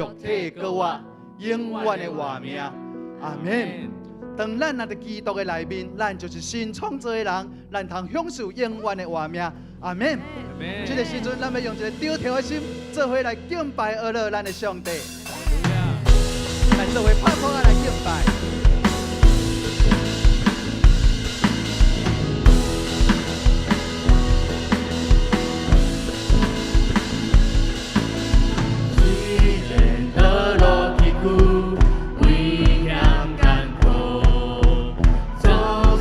肉體閣活，永遠的活命。阿門。當咱若佇基督的內面，咱就是新創造的人，咱通享受永遠的活命。阿門。這个時陣，咱欲用一个著跳的心，做伙來敬拜阿樂咱的上帝。來做伙拍鼓仔來敬拜。雖然倒落崎嶇，危險艱苦，總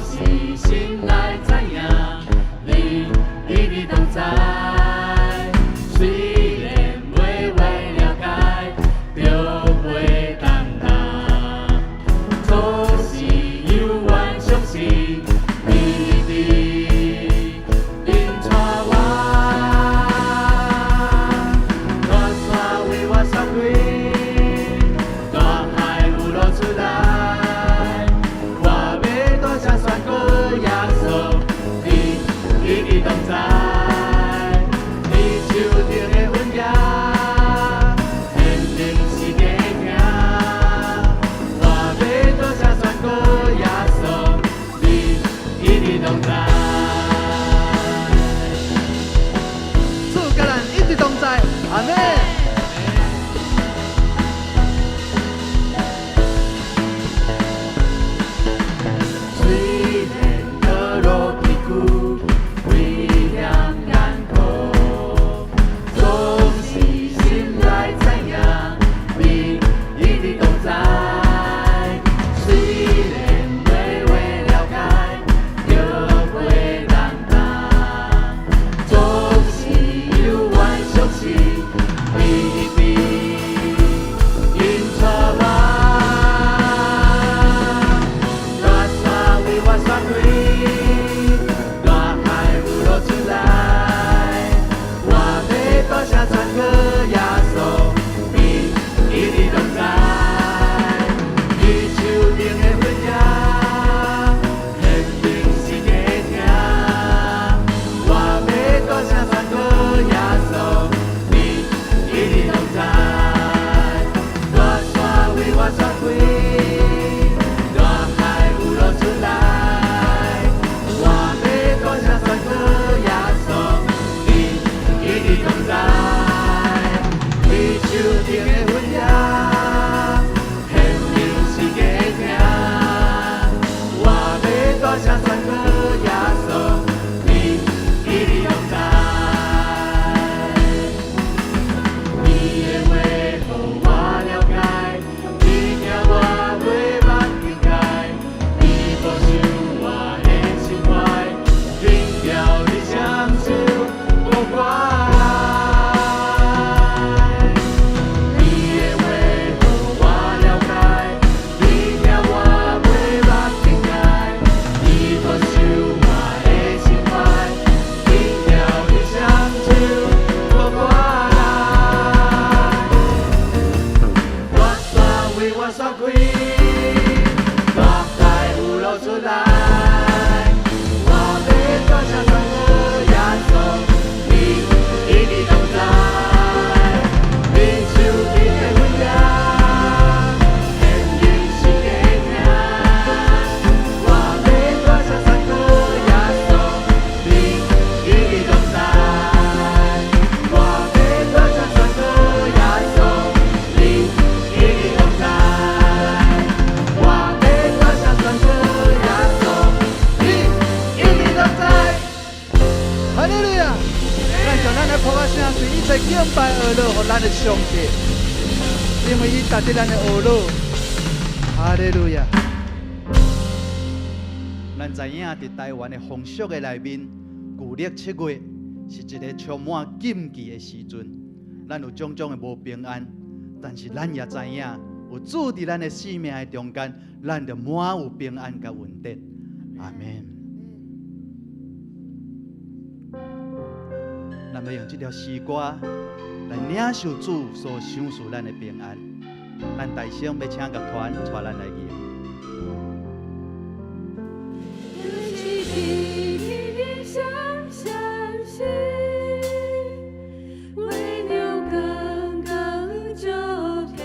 是心內知影，你一直同在。雖然袂會了解，著袂擔當，總是猶原相信你一直引帶我。大山為我散開，大海有路出來，我欲大聲宣告耶穌，你一直同在。你手頂的恩典，顯明世界會聽。我欲大聲宣告耶穌，你一直同在。主佮咱一直同在，阿門。雖然倒落崎嶇，危險艱苦，總是心內知影，你一直同在。雖然袂會了解，著袂擔當，總是猶原相信你一直引帶我。大山為我散開，大海有路出來，我欲大聲宣告耶穌，你一直同在。你手頂的恩典，顯明世界會聽。我欲大聲宣告耶穌，你一直同在。大山為我散開，大海有路出來，我欲大聲宣告耶穌，你一直同在。你手頂的恩典，顯明世界會聽。我欲大聲宣告耶穌，你一直同在。你的話予我了解，你聽我袂捌更改，你保守我的心懷，緊牢你雙手無掛礙。你的話予我了解，你聽我袂捌更改，你保守我的心懷，緊牢你雙手無掛礙。大山為我散開，大海有路出來，我欲大聲宣告耶穌，你一直同在。你手頂的恩典，顯明世界會聽。我欲大聲宣告耶穌，你一直同在。我欲大聲宣告耶穌，你一直同在。我欲大聲宣告耶穌，你一直同在。哈利路亞！咱將咱的噗仔聲隨一切敬拜阿樂予咱的上帝，因為伊值得咱的阿樂。哈利路亞！咱知影佇台灣的風俗的內面，舊曆7月是一个充滿禁忌的時陣，咱有種種的無平安，但是咱也知影有主佇咱的生命的中間，咱就滿有平安佮穩定。阿門。咱欲用這條詩歌來領受主所賞賜咱的平安。咱大聲欲請樂團帶咱來吟。有一彼閃閃閃，為了剛剛就跳。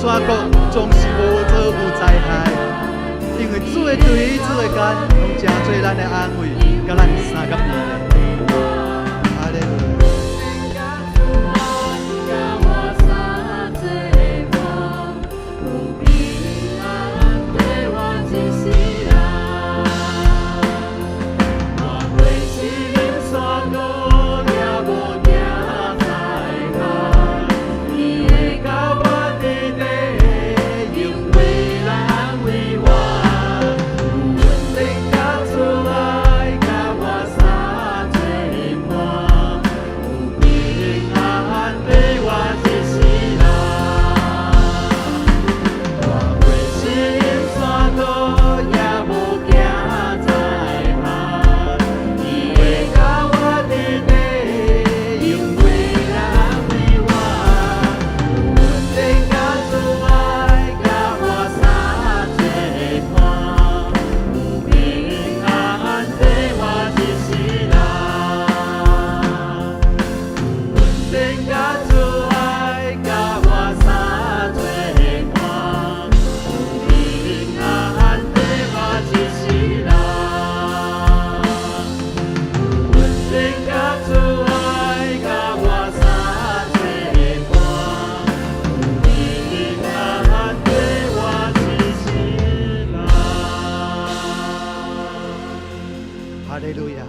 山谷，總是無遭無災害，因為主的錘、主的竿，攏成做咱的安慰，佮咱相佮邊的。哈利路亞。佮我相做伴，有平安綴我一世人。我過死蔭山谷，也無驚災害，伊會佮我佇地，用話來安慰我。有恩典佮慈愛，佮我相做伴，有平安綴我一世人。我過死蔭山谷，也無驚災害，伊會佮我佇地，用話來安慰我。有恩典佮慈愛，佮我相做伴，有平安綴我一世人。有恩典佮慈愛，佮我相做伴，有平安綴我一世人。有恩典佮慈愛，佮我相做伴，有平安綴我一世人。哈利路亞！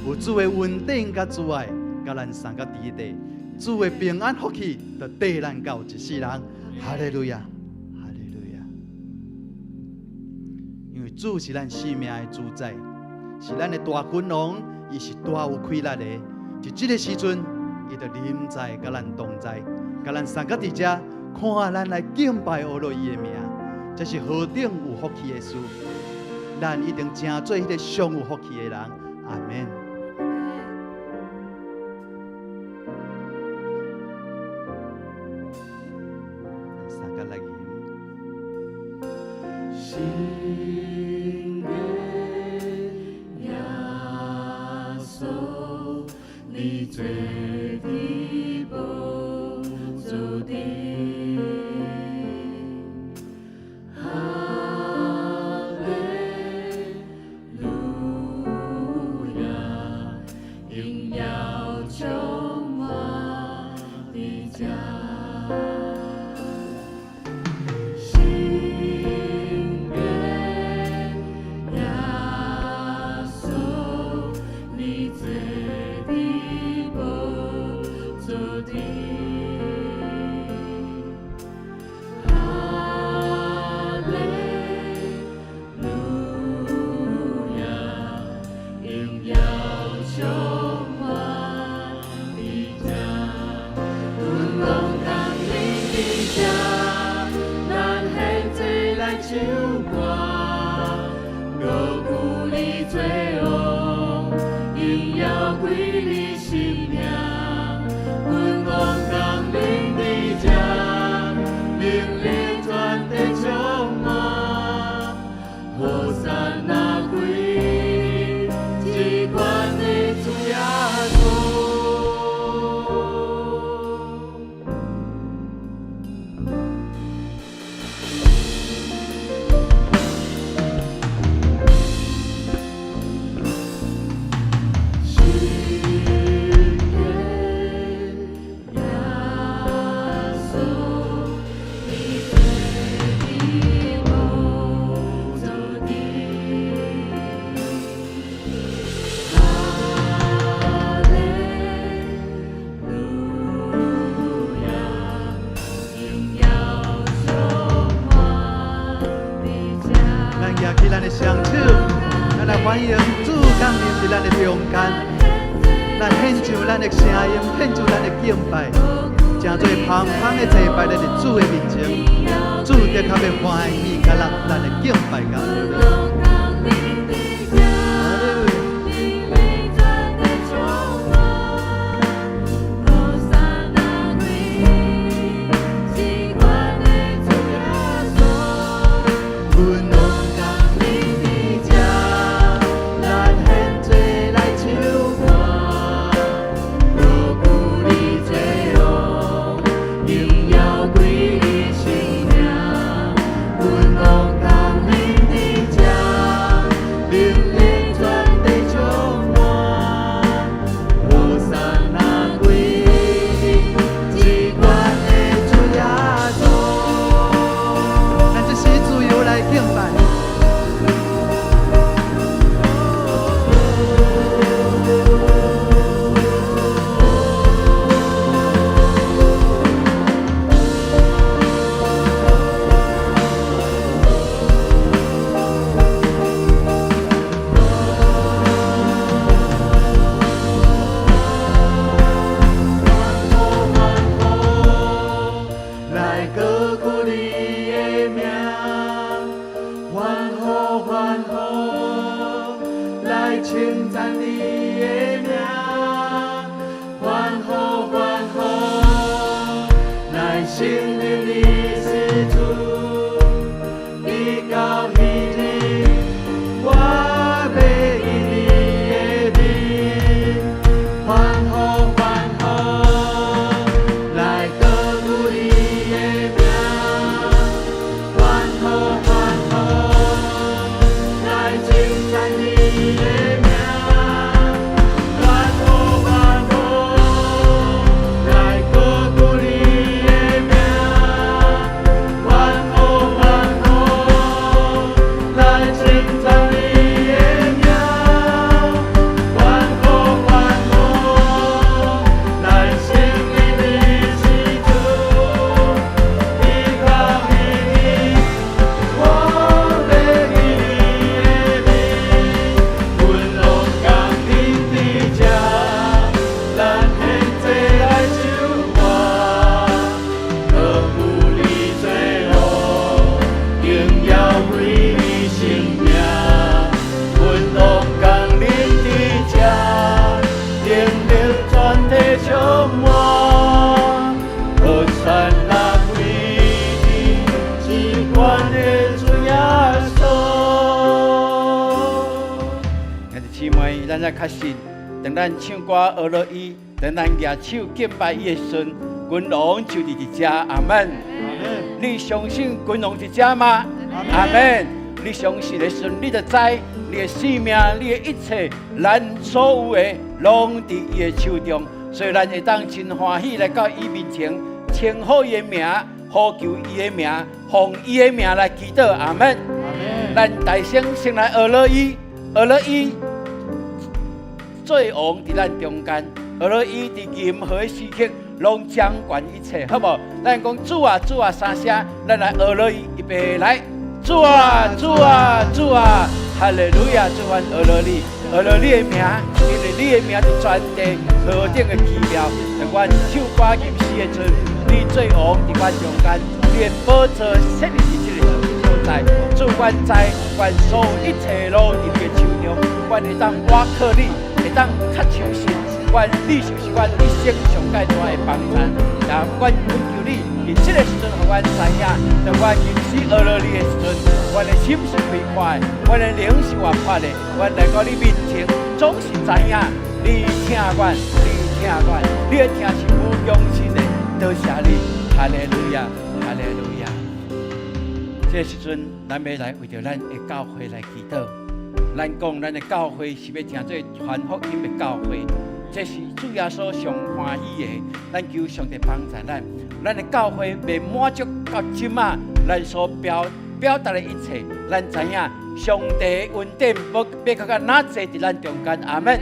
有主的恩典佮慈愛，佮咱相佮佇地，主的平安福氣，就綴咱到一世人。哈利路亞，哈利路亞！因為主是咱生命的主宰，是咱的大君王，伊是大有氣力的。佇這个時陣，伊就臨在佮咱同在，佮咱相佮佇遮，看咱來敬拜阿羅伊的名，這是何等有福氣的事。咱一定成做彼个上有福氣的人。阿門。相佮來吟。新的耶穌，你坐佇寶座頂，哈利路亞，榮耀充滿佇這。新的耶穌，你坐佇寶座頂，哈利路亞，榮耀充滿佇這。君王降臨佇這，咱獻祭來唱歌，高舉你做王，榮耀歸你聖名。君王降臨佇這，能力全地充滿，和散那歸至懸的主耶穌。新的耶穌，你坐佇寶座頂，哈利路亞，榮耀充滿佇這。咱舉起咱的雙手，咱來歡迎主降臨佇咱的中間。咱獻上咱的聲音，獻上咱的敬拜，成做芳芳的祭拜佇主的面前。主的確欲歡喜佮咱咱的敬拜佮阿羅。降臨佇這，能力全地充滿，和散那歸至懸的主耶穌。君王降臨佇這，咱獻祭來唱歌，高舉你做王，榮耀歸你聖名。稱讚你的名，歡呼歡呼，來承認你是主，直到彼日，我欲記你的名，歡呼歡呼，來高舉你的名，歡呼歡呼，來稱讚你的名，歡呼歡呼，來高舉你的名，歡呼歡呼，來稱讚你的名，歡呼歡呼，來承認你是主，直到彼日，我欲記你的名，君王降臨佇這，咱獻祭來唱歌，高舉你做王，榮耀歸你聖名。君王降臨佇這，能力全體充滿，和散那歸你，至懸的主耶穌。兄弟姊妹，咱才確信，當咱唱歌學落伊，當咱舉手敬拜伊的時陣，君王就佇這，阿門。你相信君王佇這嗎？阿門。你相信的時陣，你就知你的生命、你的一切，咱所有的攏佇伊的手中，所以咱會當真歡喜來到伊面前，稱呼伊的名，呼求伊的名，奉伊的名來祈禱，阿門。咱大聲先來學落伊，學落伊做王佇咱中間，學落伊佇任何時刻攏掌管一切，好無？咱講主啊主啊三聲，咱來學落伊，預備來，主啊主啊主啊，哈利路亞！主，阮學落你，學落你的名，因為你的名佇全地何等的奇妙。當阮唱歌吟詩的時陣，你做王佇阮中間，你的寶座設立佇這个所在。主，阮知，阮所有一切攏佇你的手中，阮會當倚靠你，會當較相信，阮你就是阮一生上蓋大的幫贊。也阮懇求你，佇這個時陣，予阮知影，當阮吟詩學落你的時陣，阮的心是開闊的，阮的靈是活潑的，阮來到你面前，總是知影你聽阮，你聽阮，你的疼是無窮盡的，多謝你，哈利路亞，哈利路亞。這個時陣，咱欲來為著咱的教會來祈禱。咱講，咱的教會是欲成做傳福音的教會，這是主耶穌上歡喜的。咱求上帝幫助咱，咱的教會袂滿足到這馬，咱所表達的一切，咱知影上帝恩典無欲閣較哪濟佇咱中間，阿門。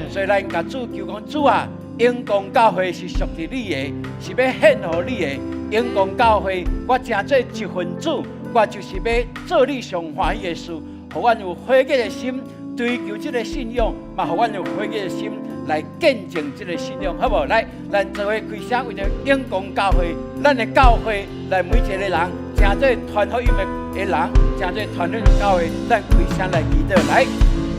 所以咱共主求講，主啊，永光教會是屬於你的，是欲獻予你的。永光教會，我成做一份子，我就是欲做你上歡喜的事，予阮有火熱的心追求這个信仰，嘛予阮有火熱的心來見證這个信仰，好無？來，咱做伙開聲，為著永光教會，咱的教會，來每一个人，成做傳福音的人，成做傳福音教會，咱開聲來祈禱，來，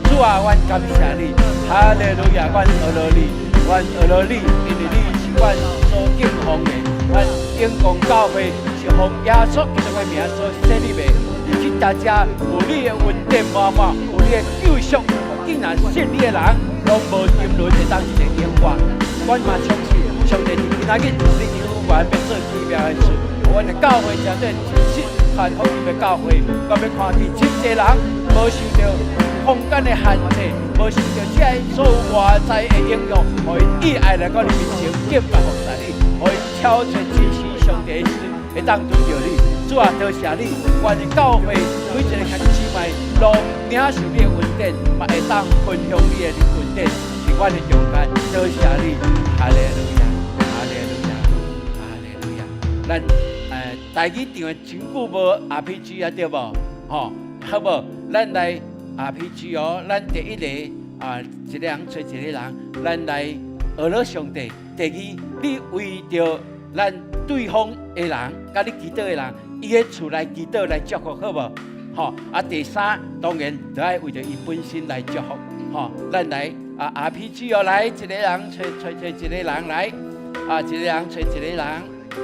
主啊，阮感謝你，哈利路亞，阮學落你，阮學落你，因為你是阮所敬奉的，阮永光教會是奉耶穌基督的名所設立的，佇這大家有你的恩典滿滿，有你的救贖，竟然信你的人，攏無沉淪，會當一个永活。阮嘛相信，上帝佇今仔日，你有緣欲做奇妙的事，阮的教會成做真實傳福音的教會，我欲看見真濟人無受著空間的限制，無受著這个所有外在的影響，予伊意愛來到你面前敬拜服侍你，予𪜶超出真實上帝的時陣，會當拄著你。主啊，多謝你，願意教會每一个兄弟姊妹攏領受你的恩典，嘛會當分享你的恩典，佇阮的中間。多謝你，哈利路亞，哈利路亞，哈利路亞。咱台語唱的真久無 RPG 啊，對無？吼，好無？咱來 RPG 哦，咱第一個啊，一个人揣一个人，咱來學落上帝。第二，你為著咱對方的人，佮你祈禱的人，伊的厝來祈禱來祝福，好無？吼啊！第三，當然就愛為著伊本身來祝福。吼，咱來啊 RPG 哦，來一个人揣揣揣一个人來，啊一个人揣一个人，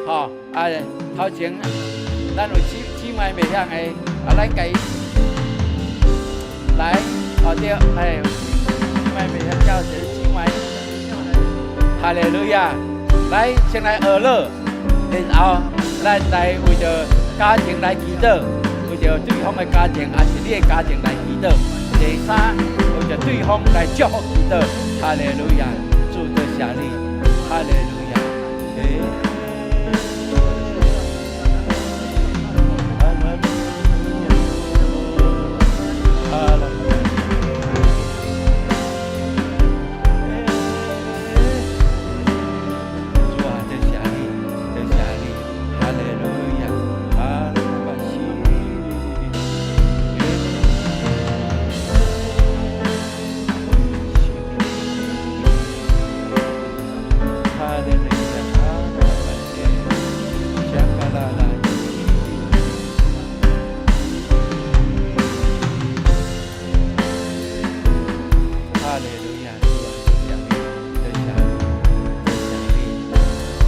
吼啊頭前咱有姊姊妹袂曉的，啊咱共伊來，哦對，哎，姊妹袂曉叫一个姊妹，哈利路亞，來先來學樂，然後咱來為著家庭來祈禱，為著對方的家庭，抑是你的家庭來祈禱。第三，為著對方來祝福祈禱。哈利路亞，主多謝你，哈利路亞。主啊，多謝你，多謝你，哈利路亞，哈利巴西。哈利路亞，哈利巴西，香卡拉拉。哈利路亞，主啊，多謝你，多謝你，多謝你，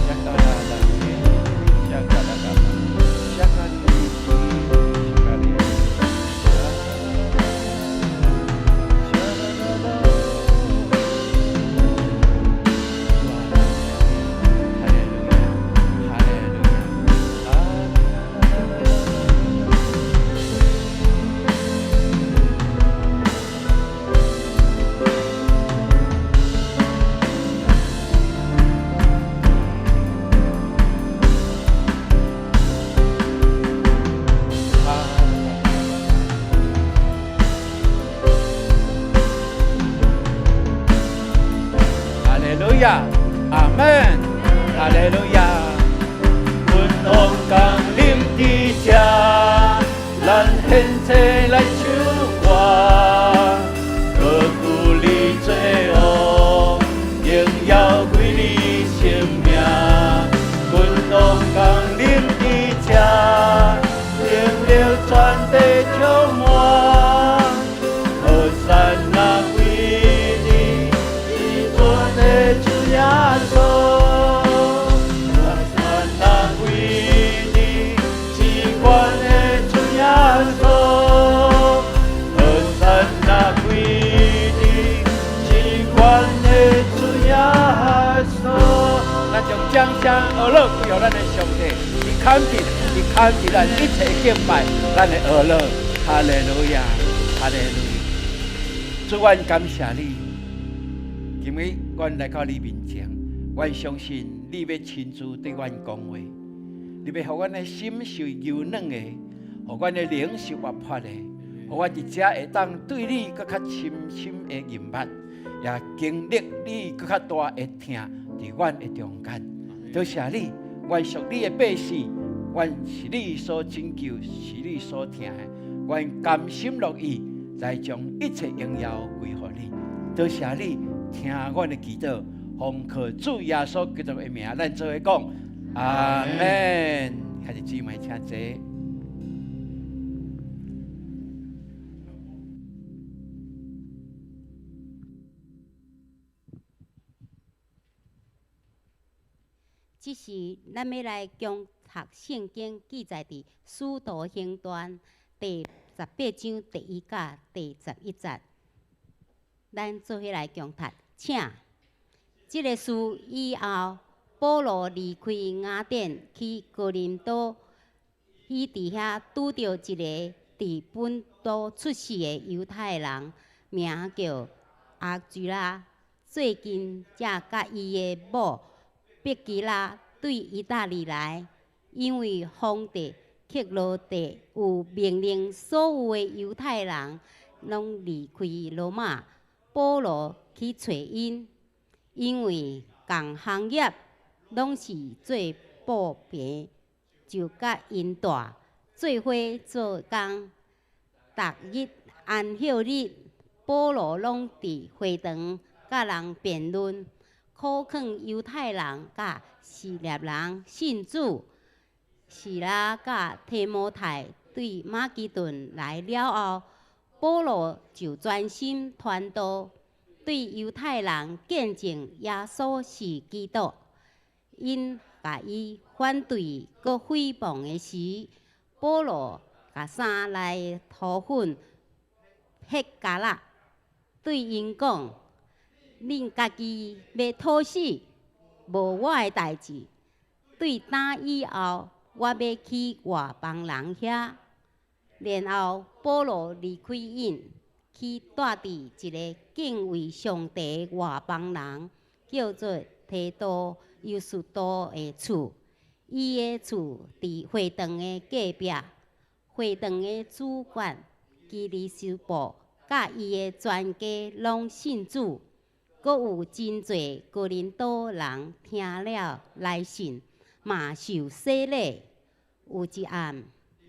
香卡拉拉，香卡拉拉，香卡里西，香卡里，香卡拉拉。主啊，多謝你，哈利路亞，哈利路亞，哈利路亞。哈利路亞，阿門，哈利路亞。君王降臨佇這，咱現在來唱歌，高舉你做王，榮耀歸你聖名。君王降臨佇這，能力全地充滿，和散那歸你，至尊的主耶穌。和散那歸你，至懸的主耶穌。和散那歸你，至懸的主耶穌。咱將掌聲和樂歸予咱的上帝，伊堪得，伊堪得咱一切敬拜，咱的和樂，哈利路亞，哈利路亞。主，阮感謝你，今日阮來到你面前，阮相信你欲親自對阮講話，你欲予阮的心是柔軟的，予阮的靈是活潑的，予我佇遮會當對你閣較深深的認捌，也經歷你閣較大的疼佇阮的中間。多謝你，阮屬你的百姓，阮是你所拯救，是你所疼的，阮甘心樂意來將一切榮耀歸予你。多謝你聽阮的祈禱，奉靠主耶穌基督的名，咱做伙講，阿門。兄弟姊妹請坐。這時，咱欲來恭讀聖經記載佇《使徒行傳》第18章第1甲第11節。咱做伙來恭讀，請。這个事以後，保羅離開雅典去哥林多，伊佇遐拄著一个佇本都出世的猶太人，名叫亞居拉。最近才佮伊的某百基拉對意大利來，因為皇帝克勞狄有命令所有的猶太人攏離開羅馬。保羅去揣𪜶，因為仝行業攏是做布棚，就佮𪜶蹛做伙做工。逐日安息日，保羅攏佇會堂佮人辯論，苦勸猶太人佮希臘人信主。西拉佮提摩太對馬其頓來了後，保羅就專心傳道，對猶太人見證耶穌是基督。𪜶共伊反對閣誹謗的時，保羅共衫內塗粉撇角仔，對𪜶講：恁家己欲討死，無我的代誌。對今以後，我欲去外邦人遐。然後保羅離開𪜶，去蹛佇一个敬畏上帝的外邦人，叫做提多猶斯都的厝。伊的厝佇會堂的隔壁，會堂的主管基利斯布佮伊的全家攏信主，閣有真濟哥林多人聽了來信，嘛受洗禮。有一暗，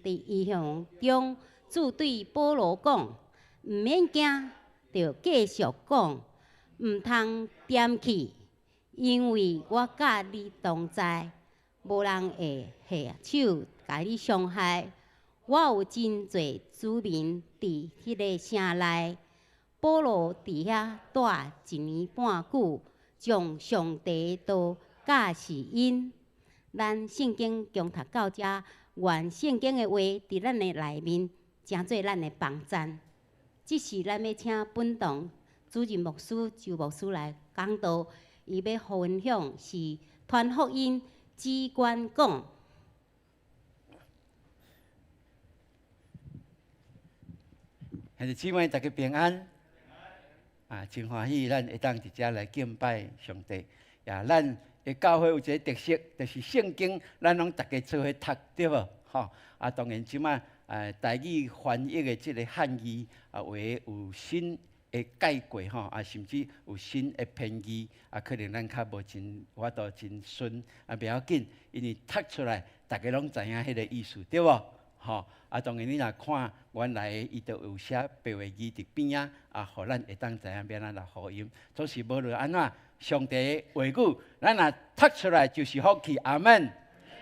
佇異象中，主對保羅講：毋免驚，著繼續講，毋通恬去，因為我佮你同在，無人會下手共你傷害。我有真濟子民佇彼个城內。保羅佇遐蹛一年半久，將上帝的道教示𪜶。咱聖經恭讀到遮，願聖經的話佇咱的內面，成做咱的幫贊。這時咱欲請本堂主任牧師周牧師來講道，伊欲分享是傳福音，只管講。兄弟姊妹，大家平安。啊，真歡喜，咱會當佇遮來敬拜上帝。也，咱的教會有一个特色，就是聖經，咱攏逐家做伙讀，對無？吼，啊，當然這擺台語翻譯的這个漢語啊，有的有新的改過吼，啊，甚至有新的編字，啊，可能咱較無真法度真順，啊，袂要緊，因為讀出來，逐家攏知影彼个意思，對無？吼，啊，當然你若看原來的，伊就有寫白話字佇邊仔，啊，予咱會當知影欲按怎來呼音。總是無論按怎，上帝的話語，咱若讀出來就是福氣。阿們，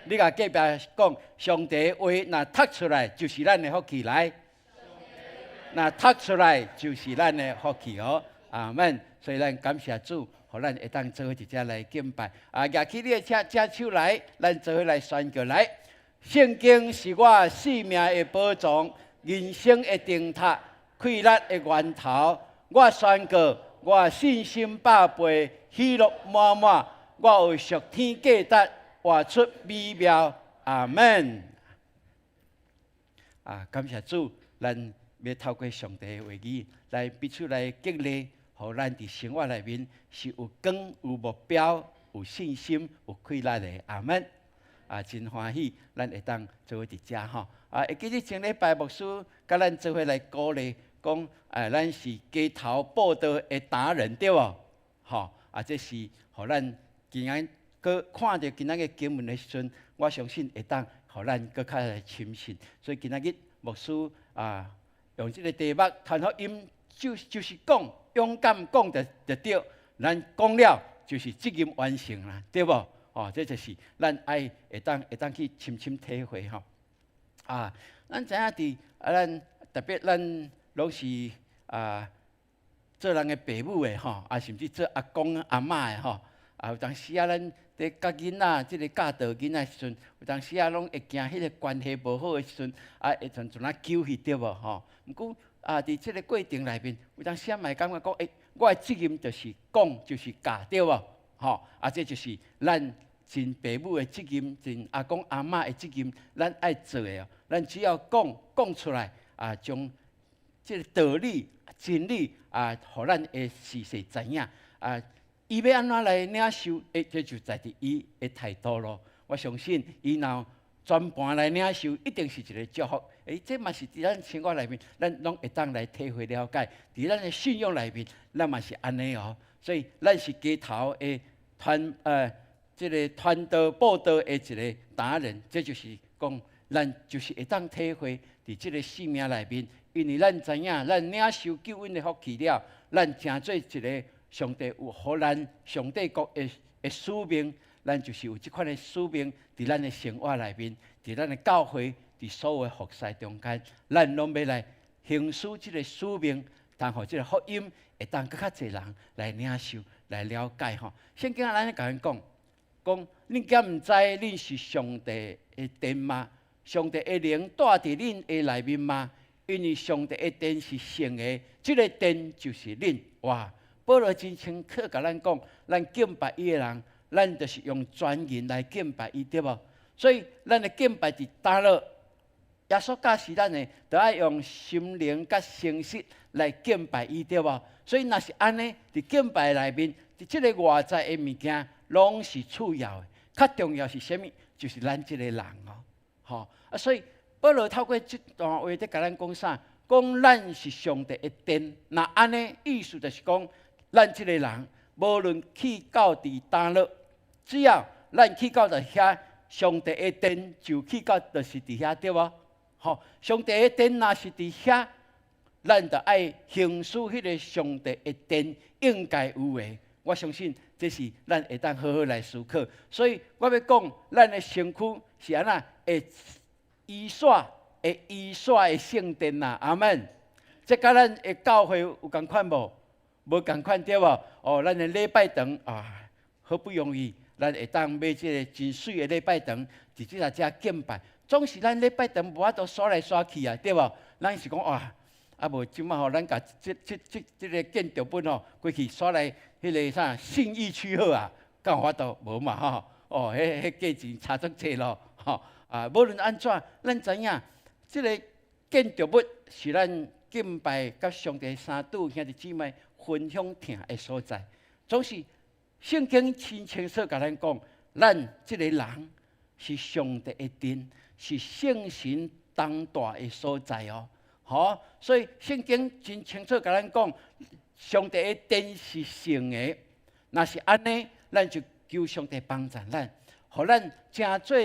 你共隔壁講，上帝的話若讀出來就是咱的福氣來。若讀出來就是咱的福氣哦。阿們，所以咱感謝主，予咱會當做伙佇遮來敬拜。啊，舉起你的正手來，咱做伙來宣告來。聖經是我性命的寶藏，人生的燈塔，氣力的源頭。我宣告，我信心百倍，喜樂滿滿。我有屬天價值，活出美妙。阿們。啊，感謝主，咱欲透過上帝的話語來彼此來激勵，予咱佇生活內面是有光、有目標、有信心、有氣力的。阿們。啊，真歡喜，咱會當做伙佇遮吼。啊，會記得前禮拜牧師共咱做伙來鼓勵，講，哎，咱是街頭佈道的達人，對無？吼，啊，這是予咱今仔閣看著今仔个經文的時陣，我相信會當予咱閣較來深信。所以今仔日牧師啊，用這个題目傳福音，就是講勇敢講就對，咱講了就是責任完成啦，對無？哦，這就是咱愛會當去深深體會吼。啊，咱知影佇啊，咱特別咱攏是啊，做人的爸母的吼，啊，甚至做阿公阿嬤的吼。啊，有當時啊，咱佇教囡仔，這个教導囡仔時陣，有當時啊，攏會驚彼个關係無好的時陣，啊，會陣陣仔糾去對無吼？毋過啊，佇這个過程內面，有當時啊，嘛會感覺講，欸，我的責任就是講，就是教，對無？吼，啊，這就是咱盡爸母的責任，盡阿公阿嬤的責任，咱愛做的哦。咱只要講講出來，啊，將這个道理、真理啊，予咱的序世知影。啊，伊欲按怎來領受，欸，這就在佇伊的態度咯。我相信，伊若全盤來領受，一定是一个祝福。欸，這嘛是佇咱生活內面，咱攏會當來體會了解。佇咱的信仰內面，咱嘛是按呢哦。所以，咱是街頭的傳這个傳道佈道的一个達人，這就是講，咱就是會當體會佇這个生命內面，因為咱知影，咱領受救恩的福氣了，咱成做一个上帝有予咱上帝國的使命，咱就是有這款的使命佇咱的生活內面，佇咱的教會，佇所有的服侍中間，咱攏欲來行使這个使命，通予這个福音會當閣較濟人來領受、來了解吼。聖經按呢共咱講，講恁敢毋知恁是上帝的殿嗎？上帝的靈住佇恁的內面嗎？因為上帝的殿是聖的，這个殿就是恁。哇！保羅真清楚共咱講，咱敬拜伊的人，咱就是用全人來敬拜伊，對無？所以咱的敬拜佇佗落，耶穌教示咱的，著愛用心靈佮誠實來敬拜伊，對無？所以若是按呢，佇敬拜內面，佇這个外在的物件，攏是次要的，較重要是啥物？就是咱這个人哦，吼啊！所以保羅透過這段話佇共咱講啥？講咱是上帝的殿。若按呢，意思就是講，咱這个人無論去到佇佗落，只要咱去到佇遐，上帝的殿就去到就是佇遐，對無？吼，上帝的殿若是佇遐，咱就愛行使彼个上帝的殿應該有的。我相信這是咱會當好好來思考。所以我欲講，咱的身軀是按怎會移徙、會移徙的聖殿啊！阿門。這佮咱的教會有仝款無？無仝款，對無？哦，咱的禮拜堂啊，好不容易，咱會當買這个真媠的禮拜堂，佇這遮敬拜。總是咱禮拜堂無法度徙來徙去啊，對無？咱是講哇，啊無這擺吼，咱共這個建築物吼，規氣徙來彼个啥信義區好啊，敢有法度？無嘛吼？哦，彼價錢差足濟咯，吼啊！無論按怎，咱知影，這个建築物是咱敬拜佮上帝三拄兄弟姊妹分享疼的所在。總是聖經真清楚共咱講，咱這个人是上帝的殿，是聖神同住的所在哦。吼，所以聖經真清楚共咱講，上帝的殿是聖的。若是按呢，咱就求上帝幫助咱，予咱成做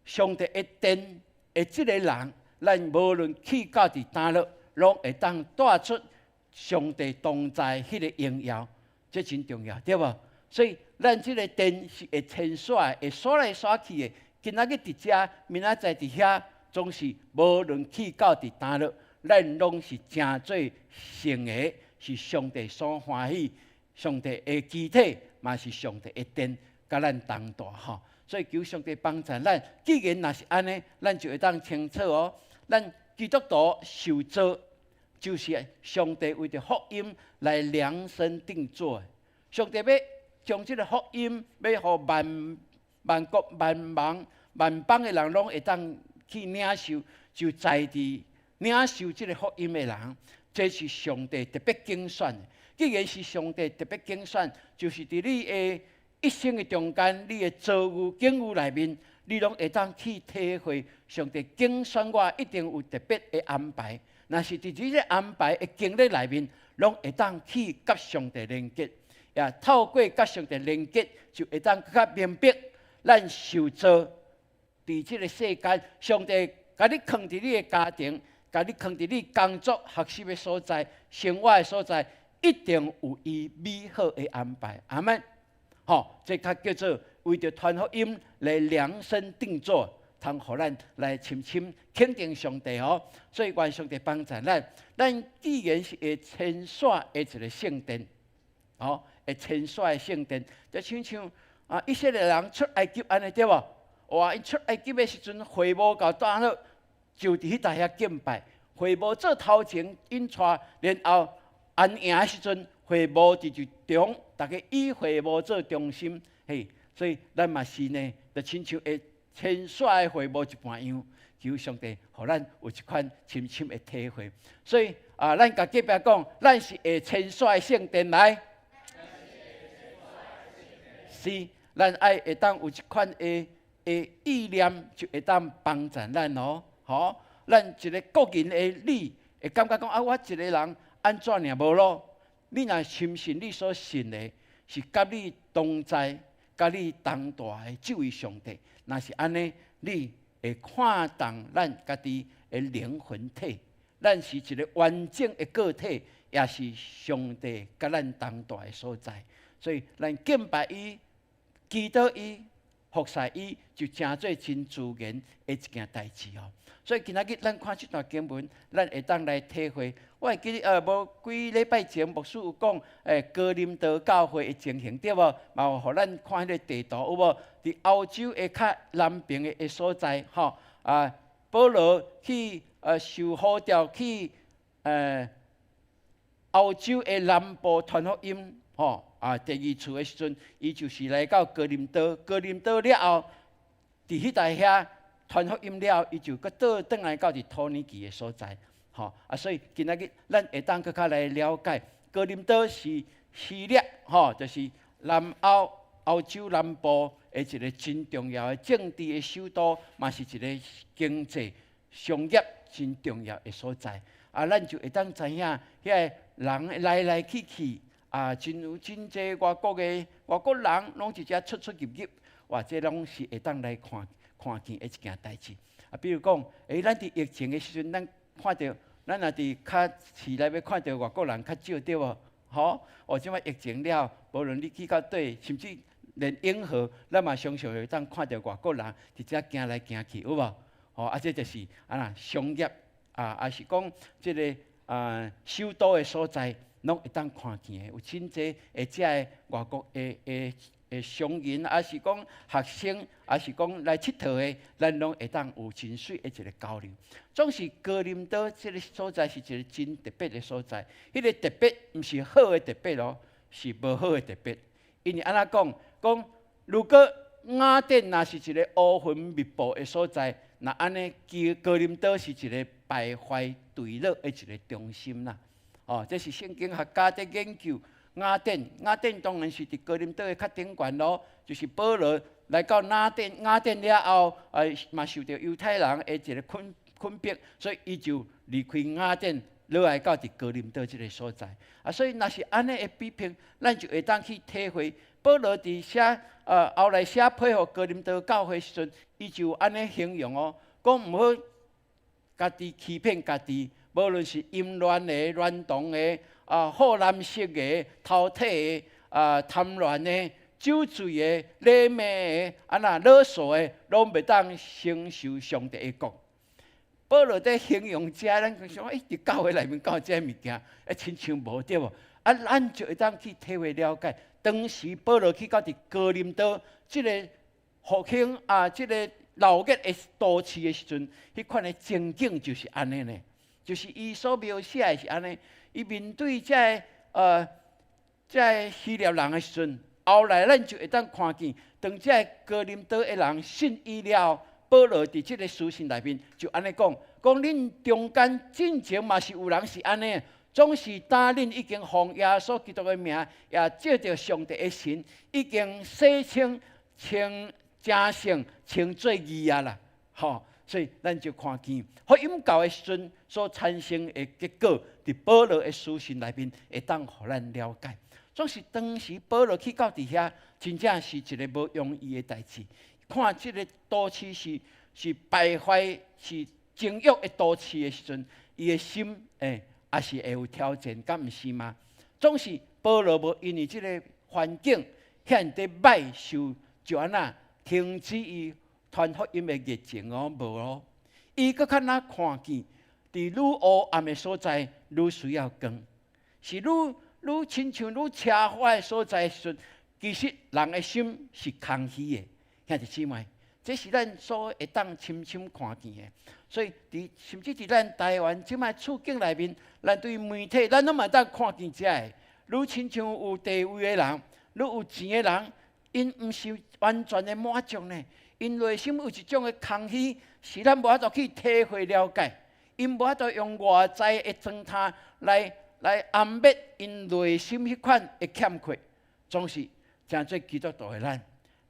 上帝的殿的這个人，咱無論去到佇佗落，攏會當帶出上帝同在彼个榮耀，這真重要，對無？所以咱這个殿是會遷徙、會徙來徙去的。今仔日佇遮，明仔載佇遐，總是無論去到佇佗落，咱攏是成做聖的，是上帝所歡喜，上帝的肢體，嘛是上帝的殿，佮咱同住吼。所以求上帝幫助咱。既然若是按呢，咱就會當清楚哦。咱基督徒受造，就是上帝為著福音來量身定做的。上帝欲將這个福音，欲予萬萬國萬民萬邦的人攏會當去領受，就在佇領受這个福音的人，這是上帝特別揀選的。既然是上帝特別揀選，就是佇你的一生的中間，你的遭遇境遇內面，你攏會當去體會上帝揀選我，一定有特別的安排。若是佇這个安排的經歷內面，攏會當去佮上帝連結，也透過佮上帝連結，就會當較明白咱受造佇這个世間，上帝共你囥佇你的家庭，共你囥佇你工作、學習的所在、生活的所在，一定有伊美好的安排。阿門。吼，這較叫做為著傳福音來量身定做，通予咱來深深肯定上帝哦。所以願上帝幫助咱。咱既然是會遷徙的一个聖殿，吼，會遷徙的聖殿，就親像啊，以色列人出埃及按呢，對無？哇！𪜶出埃及的時陣，會幕到佗落，就佇彼搭遐敬拜。會幕做頭前𪜶帶，然後安營的時陣，會幕佇佇中，逐家以會幕做中心，嘿，所以咱嘛是呢，就親像會遷徙的會幕一般樣，求上帝予咱有這款深深的體會。所以啊，咱共隔壁講，咱是會遷徙的聖殿來，是，咱愛會當有這款的意念，就會當幫助咱哦，吼，咱一个個人的你會感覺講啊，我一个人按怎爾無咯？你若深信你所信的是佮你同在、佮你同住的這位上帝，若是按呢，你會看重咱家己的靈魂體，咱是一个完整的個體，也是上帝佮咱同住的所在。所以，咱敬拜伊、祈禱伊、服侍伊就成做真自然的一件代誌哦。所以今仔日咱看這段經文，咱會當來體會。我會記得無幾禮拜前牧師有講，哥林多教會的情形對無？嘛有予咱看彼个地圖有無？佇歐洲的較南邊的所在，吼啊，保羅去受呼召去歐洲的南部傳福音，吼啊，第二次的時陣，伊就是來到哥林多，哥林多了後，佇彼台遐傳福音了後，伊就閣倒轉來到佇土耳其的所在，吼啊，所以今仔日咱會當閣較來了解，哥林多是希臘，吼，就是南歐歐洲南部的一个真重要的政治的首都，嘛是一个經濟商業真重要的所在。啊，咱就會當知影，遐个人來來去去，啊，真有真濟外國的外國人，攏佇遮出出入入，哇，這攏是會當來看看見的一件代誌。啊，比如講，咱佇疫情的時陣，咱看著，咱若佇較市內面看著外國人較少對無？吼，哦，這擺疫情了，無論你去到佗，甚至連永和，咱嘛常常會當看著外國人佇遮行來行去，有無？吼，啊，這就是按怎商業啊，抑是講這个啊首都的所在，攏會當看見的，有真濟的遮个外國的商人，抑是講學生，抑是講來𨑨迌的，咱攏會當有真媠的一个交流。總是哥林多這个所在是一个真特別的所在，彼个特別毋是好的特別哦，是無好的特別。因為按怎講？講如果雅典若是一个烏雲密布的所在，那按呢，哥林多是一个敗壞墜落的一个中心啦。哦，這是聖經學家佇研究雅典，雅典當然是佇哥林多的較頂懸咯。就是保羅來到雅典，雅典了後，嘛受著猶太人的一个困迫，所以伊就離開雅典，落來到佇哥林多這个所在。啊，所以若是按呢的比拼，咱就會當去體會保羅佇寫後來寫批予哥林多教會時陣，伊就按呢形容哦，講毋好家己欺騙家己，無論是淫亂的、亂動的、啊好男色的、偷體的、啊貪戀的、酒醉的、禮罵的、按怎勒索的，攏袂當承受上帝的國。保羅佇形容這，咱就想，佇教會內面敢有這物件，親像無對無？啊，咱就會當去體會了解，當時保羅去到佇哥林多這個復興啊，這个鬧熱的都市的時陣，彼款的情景就是按呢呢，就是伊所描寫的是按呢。伊面對這个希臘人的時陣，後來咱就會當看見，當這个哥林多的人信伊了後，保羅佇這个書信內面就按呢講，講恁中間進前嘛是有人是按呢，總是當恁已經奉耶穌基督的名，也藉著上帝的神，已經洗清清成聖，稱做義啊啦，吼！所以咱就看見福音到的時陣所產生的結果，佇保羅的書信內面會當予咱了解。總是當時保羅去到佇遐，真正是一个無容易的代誌。看這个都市是敗壞、是情欲的都市的時陣，伊的心也是會有挑戰，敢毋是嗎？總是保羅無因為這个環境遐爾歹受，就按怎停止伊傳福音的熱情哦，無哦。伊閣較若看見，佇愈黑暗的所在，愈需要光；是愈愈親像愈奢華的所在的時陣，其實人的心是空虛的。兄弟姊妹，這是咱所會當深深看見的。所以，佇甚至佇咱台灣這擺處境內面，咱對媒體，咱攏嘛當看見這个，愈親像有地位的人，愈有錢的人，𪜶毋是完全的滿足呢。𪜶內心有一種的空虛，是咱無法度去體會了解。𪜶無法度用外在的狀態來掩滅𪜶內心彼款的欠缺。總是成做基督徒的咱，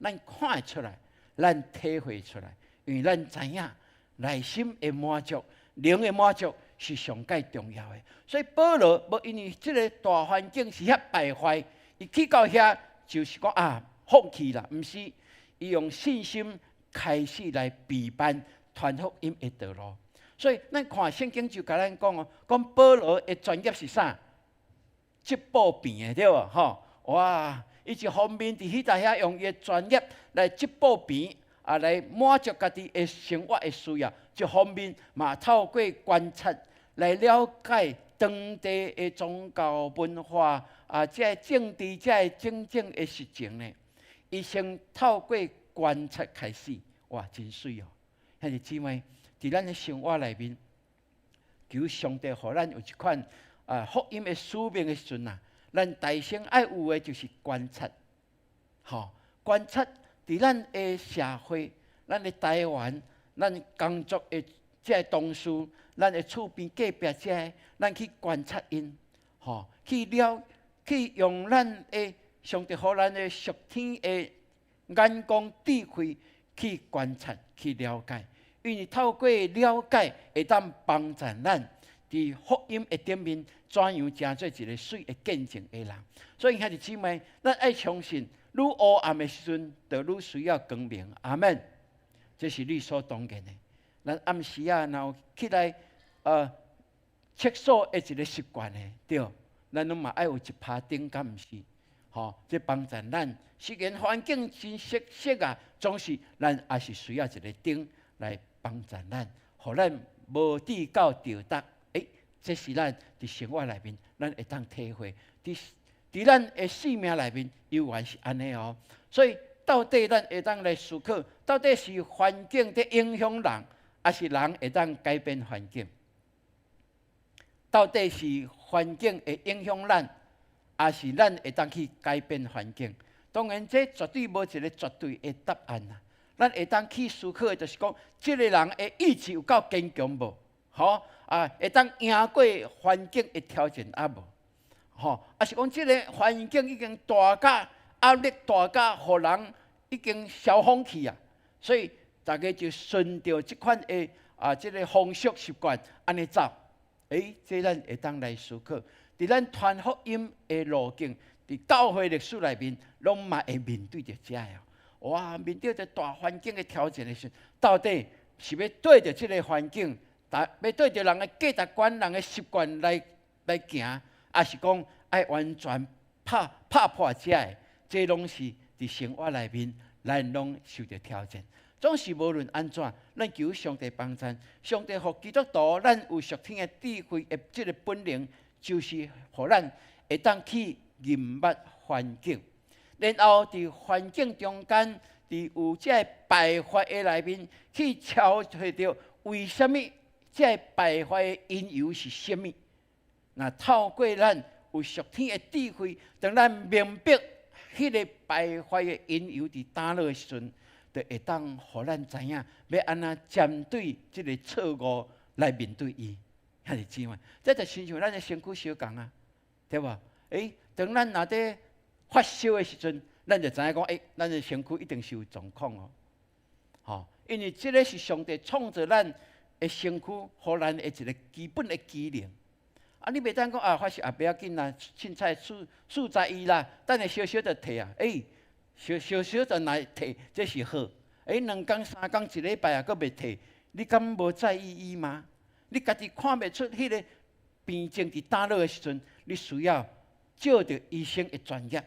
咱看會出來，咱體會出來，因為咱知影內心的滿足、靈的滿足是上蓋重要的。所以保羅無因為這个大環境是遐敗壞，伊去到遐就是講啊放棄啦，毋是，伊用信心開始來備辦傳福音的道路。所以咱看聖經就共咱講哦，講保羅的專業是啥？織布片的對無？吼，哇！伊一方面佇彼搭遐用伊的專業來織布棚，啊來滿足家己的生活的需要；一方面嘛透過觀察來了解當地的宗教文化啊，這个政治、這个種種的實情呢。伊先透過觀察開始，哇，真媠哦！兄弟姊妹，佇咱的生活內面，求上帝予咱有這款啊福音的使命的時陣啊，咱大先愛有的就是觀察，吼，觀察佇咱的社會、咱的台灣、咱工作的這个同事、咱的厝邊隔壁這个，咱去觀察𪜶，吼，去了，去用咱的上帝予咱的屬天的眼光、智慧去觀察、去了解，因為透過了解，會當幫助咱佇福音的頂面，怎樣成做一個媠的見證的人。所以兄弟姊妹，咱愛相信，愈黑暗的時陣，就愈需要光明。阿門。這是理所當然的。咱暗時啊，若有起來，廁所的一個習慣的，對，咱攏嘛愛有一拍燈，敢毋是？吼，這幫助咱。雖然環境真熟悉啊，總是咱也是需要一個燈來幫助咱，予咱無至到著觸。欸，這是咱佇生活內面，咱會當體會。佇咱的生命內面，猶原是按呢哦。所以到底咱會當來思考，到底是環境佇影響人，抑是人會當改變環境？到底是環境會影響咱，抑是咱會當去改變環境？當然，這絕對無一個絕對的答案啊！咱會當去思考的，就是講，這个人的意志有夠堅強無？吼啊，會當贏過環境的挑戰抑無？吼，抑是講這个環境已經大甲壓力大甲，予人已經消風去啊！所以大家就順著這款的啊，這个風俗習慣按呢走。欸，這咱會當來思考，佇咱傳福音的路徑，佇教會歷史內面，攏嘛會面對著這个。哇，面對著大環境的挑戰的時陣，到底是欲對著這个環境，欲對著人的價值觀、人的習慣來行，抑是講愛完全拍破這个？這攏是佇生活內面，咱攏受著挑戰。總是無論按怎，咱求上帝幫贊，上帝予基督徒咱有屬天的智慧的這个本領，就是予咱會當去認捌環境，然後佇環境中間，佇有這个敗壞的內面，去超揣著為啥物這个敗壞的因由是啥物？若透過咱有屬天的智慧，當咱明白彼个敗壞的因由佇佗落的時陣，就會當予咱知影欲按怎針對這个錯誤來面對伊。兄弟姊妹，這就親像咱的身軀相仝啊，對無？欸，當咱若佇發燒的時陣，咱就知影講，欸，咱的身軀一定是有狀況哦。吼，因為這个是上帝創造咱的身軀，予咱的一個基本的機能。啊，你袂當講啊，發燒啊，不要緊啦，凊彩41啦，等下燒燒就退啊。欸，燒燒燒就來退，這是好。欸，2工3工一禮拜啊，閣袂退，你敢無在意伊嗎？你家己看袂出彼个病症佇佗落的時陣，你需要借著醫生的專業、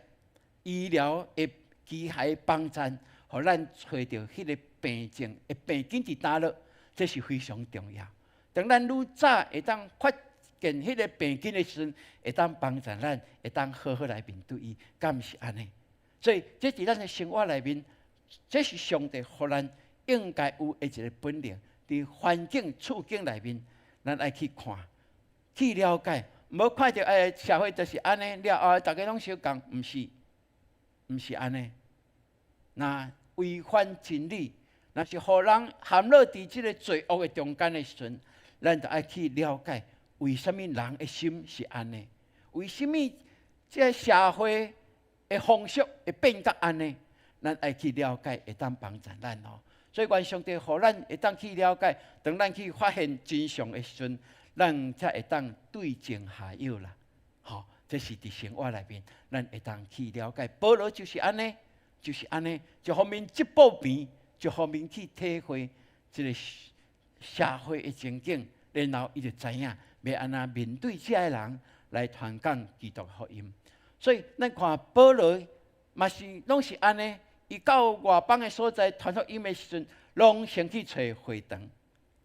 醫療的機械幫贊，予咱揣著彼个病症的病根佇佗落，這是非常重要。當咱愈早會當發現彼个病根的時陣，會當幫助咱，會當好好來面對伊，敢毋是按呢？所以，這佇咱的生活內面，這是上帝予咱應該有的一個本領。佇環境處境內面，咱愛去看、去了解，毋好看著欸，社會就是按呢了後，逐家攏相仝，毋是，毋是按呢。若違反真理，若是予人陷落佇這个罪惡的中間的時陣，咱就愛去了解，為啥物人的心是按呢？為啥物這个社會的風俗會變甲按呢？咱愛去了解，會當幫助咱哦。所以，願上帝予咱會當去了解，當咱去發現真相的時陣，咱才會當對症下藥啦。吼，這是佇生活內面，咱會當去了解。保羅就是按呢，就是按呢，一方面織布棚，一方面去體會這個社會的情景，然後伊就知影欲按怎面對這个人來傳講基督福音。所以，咱看保羅嘛是攏是按呢。伊到外邦的所在傳福音的時陣，攏先去揣會堂，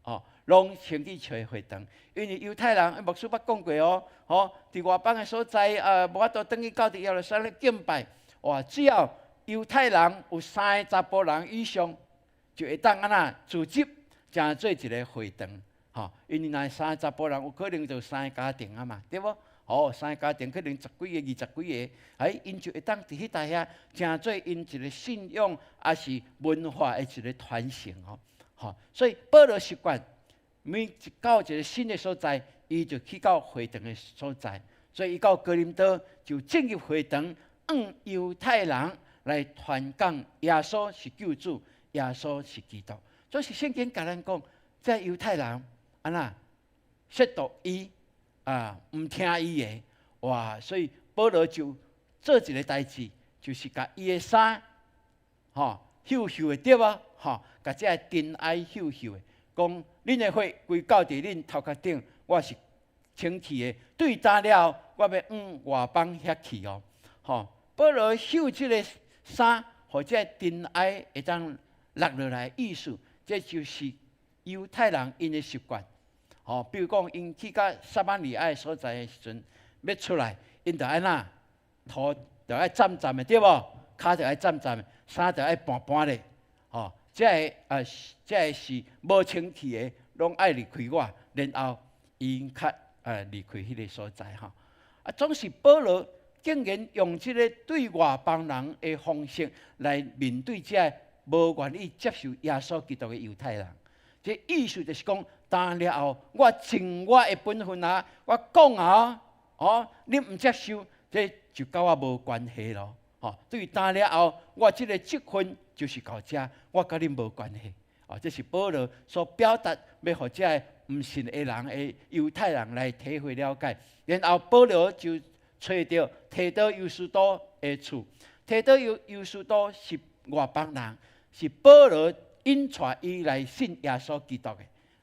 哦，攏先去揣會堂。因為猶太人，牧師捌講過哦，吼，佇外邦的所在，無法度轉去到佇耶路撒冷敬拜，哇，只要猶太人有三个查埔人以上，就會當按怎組織，成做一个會堂，吼。因為若三个查埔人有可能就三个家庭啊嘛，對無？哦，三个家庭可能十幾个、二十幾个，哎，𪜶就會當佇彼搭遐，成做𪜶一个信仰，抑是文化的一个傳承哦。吼，所以保羅習慣每一到一个新的所在，伊就去到會堂的所在。所以伊到哥林多就進入會堂，向猶太人來傳講耶穌是救主，耶穌是基督。所以聖經共咱講，這猶太人按怎褻瀆伊啊，毋聽伊的，哇！所以保羅就做一个代誌，就是共伊的衫，吼，繡繡的對無？吼，共這个塵埃繡繡的，講恁的血歸到佇恁頭殼頂，我是清氣的。對今了後，我欲往外邦遐去哦。吼，保羅繡這个衫，予這个塵埃會當落落來，意思，這就是猶太人𪜶的習慣。吼，比如講，𪜶去到撒瑪利亞的所在的時陣，欲出來，𪜶著按怎，塗著愛攢攢的，對無？跤著愛攢攢的，衫著愛拚拚咧。吼，這个是無清氣的，攏愛離開我，然後𪜶較離開彼个所在吼。啊，總是保羅竟然用這个對外邦人的方式來面對這个無願意接受耶穌基督的猶太人。這意思就是講，今了後我盡我的本分啊，我講啊，哦，你毋接受，這就佮我無關係咯。吼，對今了後，我這个職分就是到這，我佮恁無關係。哦，這是保羅所表達，欲予這个毋信的人的猶太人來體會了解。然後保羅就揣著提多猶斯都的厝，提多猶斯都是外邦人，是保羅引帶伊來信耶穌基督的。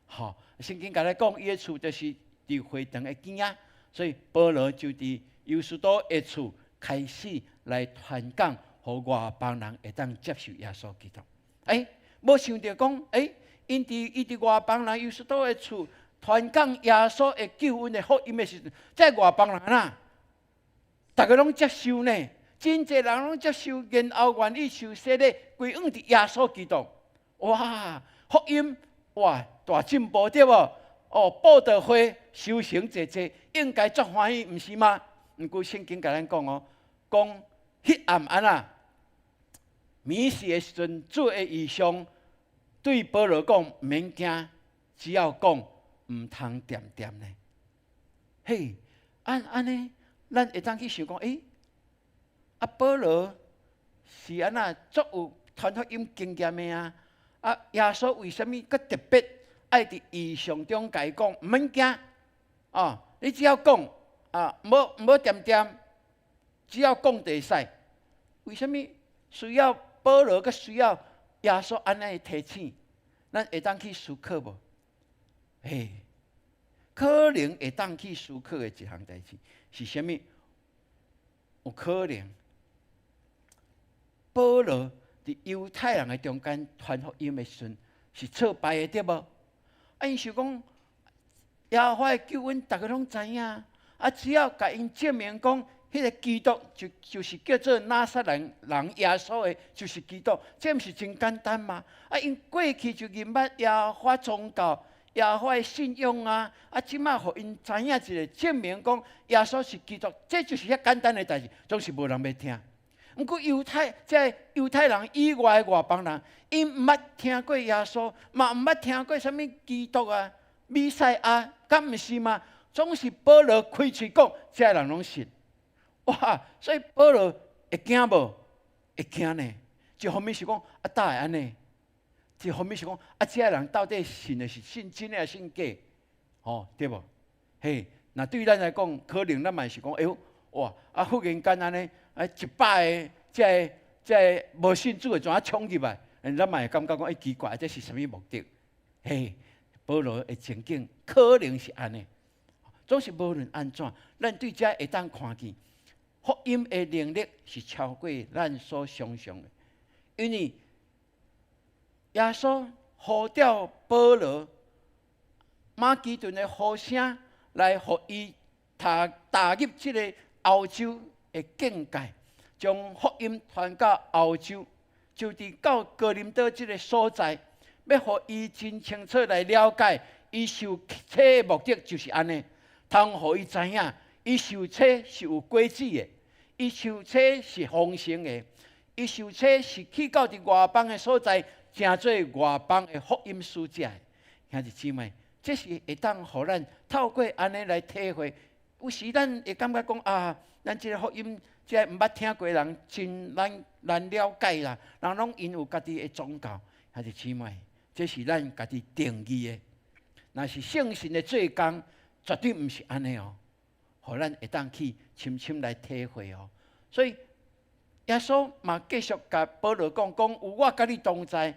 吼，聖經共咱講，伊的厝就是佇會堂的邊仔，所以保羅就佇猶斯都的厝開始來傳講，予外邦人會當接受耶穌基督。欸，無想著講，欸，𪜶佇外邦人猶斯都的厝傳講耶穌的救恩的福音的時陣，這外邦人啊，逐个攏接受呢，真濟人攏接受，然後願意受洗禮，歸向佇耶穌基督。哇，福音哇大進步對無？哦，佈道會收成濟濟，應該足歡喜，毋是嗎？毋過聖經共咱講哦，講彼暗按怎？暝時的時陣，主的異象對保羅講，毋免驚，只要講，毋通恬恬呢。嘿，按按呢，咱會當去想講，欸，啊保羅是按怎足有傳福音經驗的啊？啊，耶穌為啥物閣特別愛佇異象中共伊講，毋免驚，哦，你只要講，啊，毋好恬恬，只要講就會使。為啥物需要保羅閣需要耶穌按呢提醒？咱會當去思考無？嘿，可能會當去思考的一項代誌是啥物？有可能保羅佇猶太人的中間傳福音的時陣是挫敗的，對無？啊，𪜶想講耶和華的救恩，逐个攏知影。啊，只要共𪜶證明講，彼个基督就是叫做拿撒勒人耶穌的，就是基督，這毋是真簡單嗎？啊，𪜶過去就認捌耶和華宗教、耶和華的信仰啊！啊，這馬予𪜶知影一个證明講耶穌是基督，這就是遐簡單的代誌，總是無人欲聽。毋過猶太這猶太人以外的外邦人，𪜶毋捌聽過耶穌，嘛毋捌聽過啥物基督啊、彌賽亞，敢毋是嗎？總是保羅開喙講，這人攏信。哇！所以保羅會驚無？會驚呢。一方面是講啊，哪會按呢？一方面是講啊，這人到底信的是信真的抑信假？吼，對無？嘿，若對咱來講，可能咱嘛是講，哎喲，哇！啊，忽然間按呢，啊，100個這個無信主的怎啊衝入來？咱嘛會感覺講，欸，奇怪，這是啥物目的？嘿，保羅的情景可能是按呢。總是無論按怎，咱對這會當看見。福音的能力是超過咱所想象的，因為耶穌呼召保羅，馬其頓的呼聲來予伊踏踏入這个歐洲的境界，將福音傳到歐洲，就佇到哥林多這个所在，欲予伊真清楚來了解，伊受洗的目的就是按呢，通予伊知影，伊受洗是有果子的，伊受洗是豐盛的，伊受洗是去到佇外邦的所在，成做外邦的福音使者。兄弟姊妹，這是會當予咱透過按呢來體會。有時咱會感覺講啊，咱這个福音，這个毋捌聽過人真難難了解啦。人攏𪜶有家己的宗教，兄弟姊妹，這是咱家己定義的。若是聖神的做工，絕對毋是按呢哦。予咱會當去深深來體會哦。所以耶穌嘛繼續共保羅講，講有我佮你同在，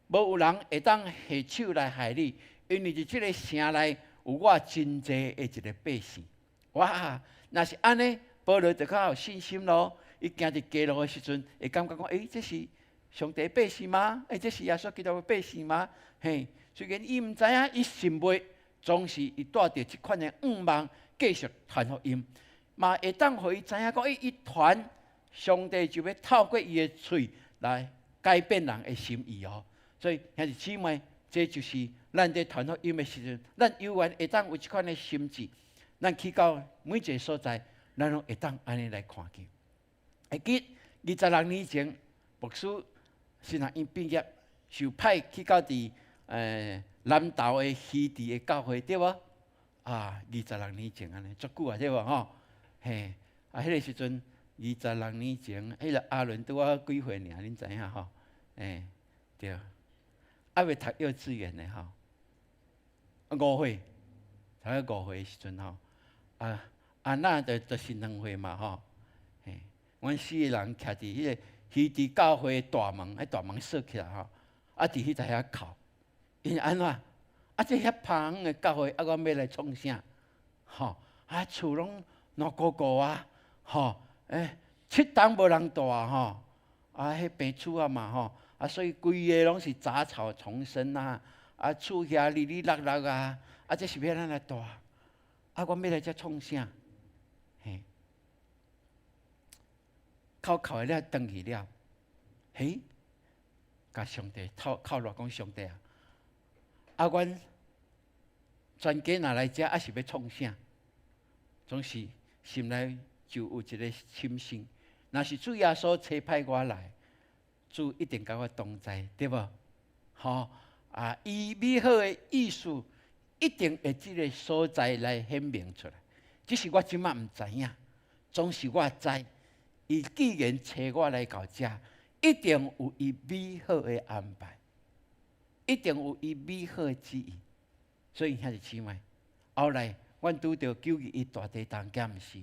無有人會當下手來害你，因為佇這个城內有我真濟的一个百姓。哇！若是按呢，保羅就較有信心囉。伊行佇街路的時陣，會感覺講：欸，這是上帝百姓嗎？欸，這是耶穌基督的百姓嗎？嘿，雖然伊毋知影，伊信袂，總是伊帶著這款的向望，繼續傳福音，嘛會當予伊知影講：欸，伊傳上帝就欲透過伊的喙來改變人的心意哦。所以兄弟姊妹，這就是咱佇傳福音的時陣，咱猶原會當有這款的心志。咱去到每一个所在，咱攏會當按呢來看見。會記26年前，牧師神學院畢業，受派去到佇南投的魚池的教會，對無？啊，二十六年前按呢，足久啊，對無吼？嘿，啊，彼个時陣二十六年前，彼个阿倫拄仔幾歲爾？恁知影吼？欸，對，猶未讀幼稚園的吼，5歲，讀到5歲的時陣吼，啊，阿娜就是2歲嘛吼，嘿，阮四个人徛佇彼个魚池教會大門，彼大門鎖起來吼，啊，佇彼台遐哭，𪜶按怎？啊，這遐拍遠的教會，啊，阮欲來創啥？吼，啊，厝攏爛糊糊啊，吼，欸，七冬無人蹛吼，啊，彼平厝啊嘛吼，啊，所以規个攏是雜草叢生啊，啊，厝遐離離落落啊，啊，這是欲按怎來蹛？啊，阮欲來遮創啥？嘿，哭哭了，轉去了，嘿，共上帝哭哭落講上帝啊，啊，阮全家若來遮，啊是欲創啥？總是心內就有一个深信，若是主耶穌差派我來，主一定佮我同在，對無？吼啊，伊美好的意思一定會這个所在來顯明出來。只是我這馬毋知影，總是我知，伊既然差我來到遮，一定有伊美好的安排，一定有伊美好的旨意。所以兄弟姊妹，後來阮拄著9·21大地震，敢毋是？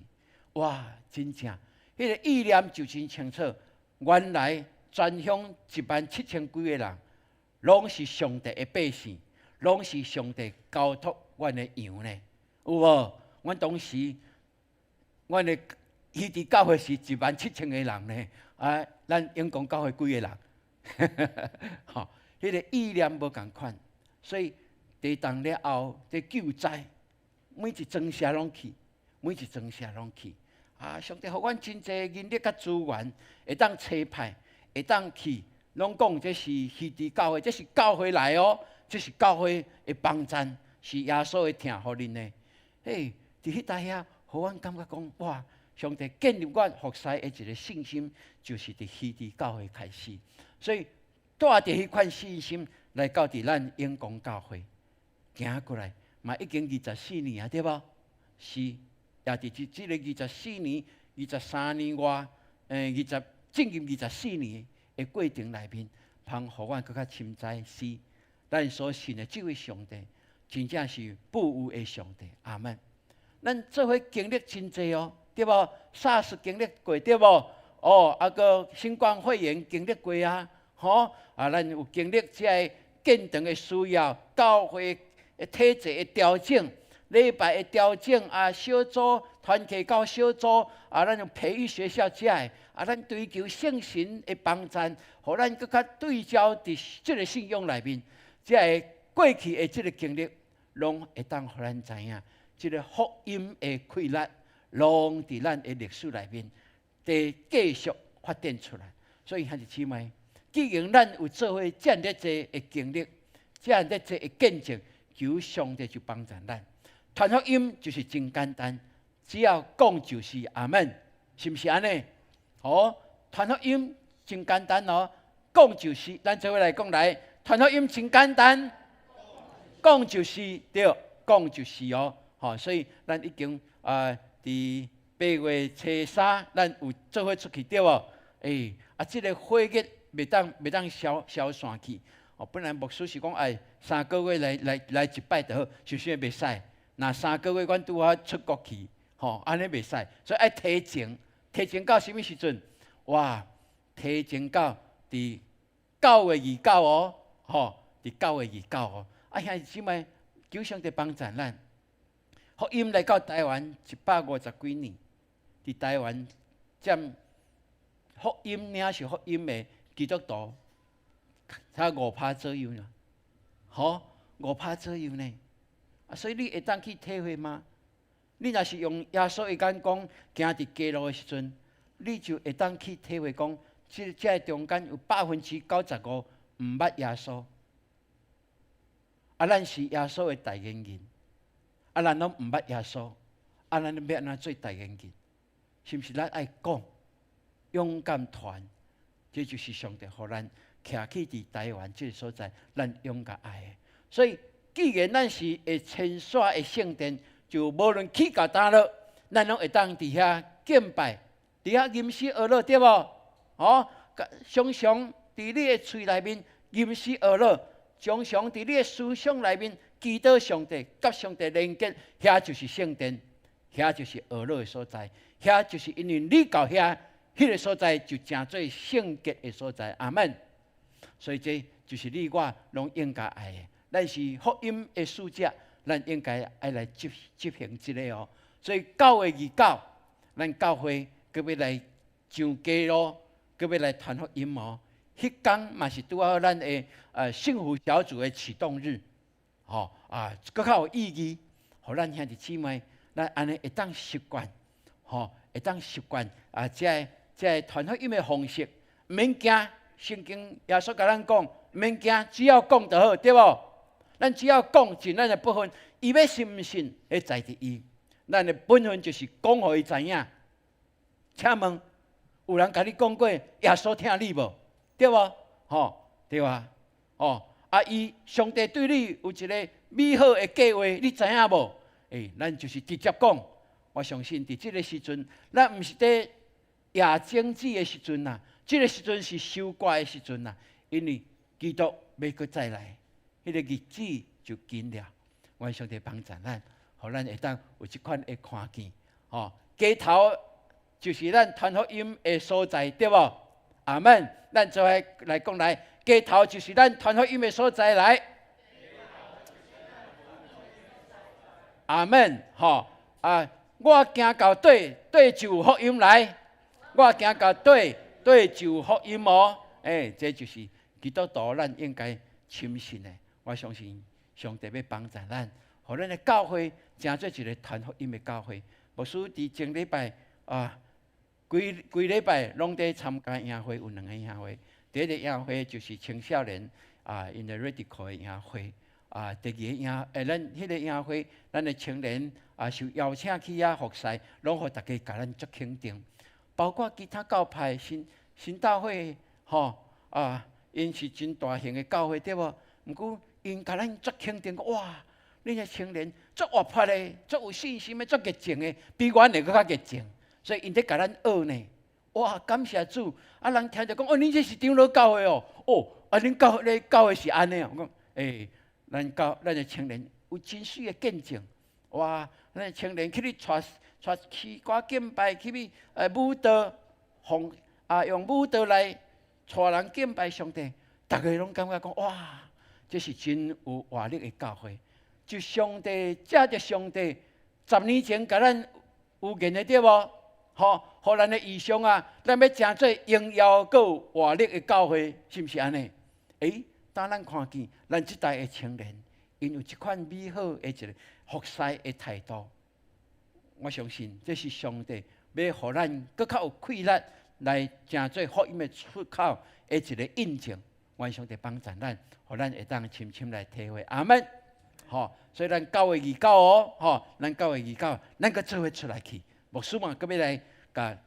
哇，真正，彼个意念就真清楚。原來全鄉1萬7千幾个人，攏是上帝的百姓，攏是上帝交託阮的羊呢，有無？阮當時，阮的魚池教會是1萬7千个人呢，啊，咱永光教會幾个人？吼，彼个意念無仝款，所以地震了後，佇救災，每一莊社攏去，每一莊社攏去。啊，上帝予阮真濟人力佮資源，會當差派，會當去，攏講這是魚池教會，這是教會來哦，這是教會的幫贊，是耶穌的疼予恁的。嘿，佇彼搭遐，予阮感覺講，哇！上帝建立阮服侍的一个信心，就是佇魚池教會開始。所以帶著彼款信心來到佇咱永光教會，行過來，嘛已經二十四年啊，對無？是，也佇這這个24年、23年外，進入二十四年的過程內面，通予阮閣較深知是，咱所信的這位上帝，真正是富有的上帝。阿門。咱做伙經歷真濟哦，對無？SARS 經歷過，對無？哦，啊閣新冠肺炎經歷過啊，吼啊，咱有經歷這个建堂的需要，教會的體制的調整，禮拜的調整啊，小組團契到小組啊，咱用培育學校遮的啊，咱追求聖神的幫贊，予咱閣較對焦佇這个信仰內面，這个過去的這个經歷，攏會當予咱知影，這个福音的氣力，攏佇咱的歷史內面，佇繼續發展出來。所以兄弟姊妹，既然咱有做伙遮爾濟的經歷，遮爾濟的見證，求上帝就幫助咱。傳福音就是真簡單，只要講就是阿門，是毋是按呢？哦，傳福音真簡單哦，講就是，咱做伙來講來，傳福音真簡單，講就是對，講就是哦，吼，所以咱已經啊，佇8月初3，咱有做伙出去對無？欸，啊，這个火熱袂當消散去。哦，本來牧師是講愛3個月來一擺就好，就算袂使。若三個月阮拄好出國去，吼，按呢袂使，所以愛提前，提前到啥物時陣？哇，提前到佇9月29哦，吼，佇九月二九哦。啊，兄弟姊妹，求上帝幫助咱。福音來到台灣150幾年，佇台灣佔福音領受福音的基督徒，才5趴左右呢，吼，5趴左右呢。啊，所以你會當去體會嗎？你若是用耶穌的眼光行佇街路的時陣，你就會當去體會講，這中間有95%毋捌耶穌。啊，咱是耶穌的代言人，啊，咱攏毋捌耶穌，啊，咱欲按怎做代言人？是毋是咱愛講，勇敢傳？這就是上帝予咱徛起佇台灣這个所在，咱勇敢愛的。所以，既然咱是會遷徙的聖殿，就無論去到佗落，咱攏會當佇遐敬拜，佇遐吟詩學樂，對無？哦，常常佇你的喙內面吟詩學樂，常常佇你的思想內面祈禱上帝，佮上帝連結，遐就是聖殿，遐就是學樂的所在，遐就是因為你到遐，彼个所在就成做聖潔的所在。阿門。所以這就是你我攏應該愛的。咱是福音的使者，咱應該愛來執行這个哦。所以9月29，咱教會閣欲來上街路，閣欲來傳福音哦。彼工嘛是拄好咱的幸福小組的啟動日，吼啊，閣較有意義，予咱兄弟姊妹，咱按呢會當習慣，吼，會當習慣啊，這个傳福音的方式，毋免驚。聖經耶穌共咱講，毋免驚，只要講就好，對無？咱只要講盡咱的本分，伊欲信毋信，彼在佇伊。咱的本分就是講予伊知影。請問，有人共你講過耶穌疼你無？對無？吼，對啊。哦，啊，伊上帝對你有一个美好的計劃，你知影無？欸，咱就是直接講。我相信佇這个時陣，咱毋是佇掖種子的時陣啊，這个時陣是收割的時陣啊。因為基督欲閣再來，彼个日子就近了。願上帝幫助咱，予咱會當有這款的看見。吼，街頭就是咱傳福音的所在，對無？阿門。咱做伙來講來，街頭就是咱傳福音的所在來。阿門。吼啊！我行到佗，佗就有福音來。我行到佗，佗就有福音哦。欸，這就是基督徒咱應該深信的。我相信上帝欲幫助咱，予咱的教會成做一个傳福音的教會。牧師佇前禮拜啊，規規禮拜攏佇參加營會，有兩个營會。第一个營會就是青少年啊，𪜶的 radical 的營會啊。第二个營，欸，咱彼个營會，咱的青年啊受邀請去遐服侍，攏予大家共咱足肯定。包括其他教派新新道會，吼啊，𪜶是真大型的教會，對無？毋過𪜶共咱足肯定，哇！恁的青年足活潑的，足有信心的，足熱情的，比阮的閣較熱情。所以𪜶佇共咱學呢。哇！感謝主！啊，人聽著講，哦，恁這是長老教會哦，哦，啊，恁教咧教會是按呢哦。我講，欸，咱的青年有真媠的見證。哇！咱的青年去咧帶帶詩歌敬拜，去去舞蹈，奉啊用舞蹈來帶人敬拜上帝，逐个攏感覺講，哇！這是真有活力的教會。就上帝，藉著上帝，10年前共咱有言的對無？吼，予咱的異象啊，咱欲成做榮耀閣有活力的教會，是毋是按呢？欸，當咱看見咱這代的青年，𪜶有這款美好的一个服侍的態度，我相信這是上帝欲予咱閣較有氣力來成做福音的出口的一个印證。願上帝幫助咱，予咱會當深深來體會。阿們。吼，所以咱9月29哦，吼，咱九月二九，咱閣做伙出來去。牧師嘛，閣欲來共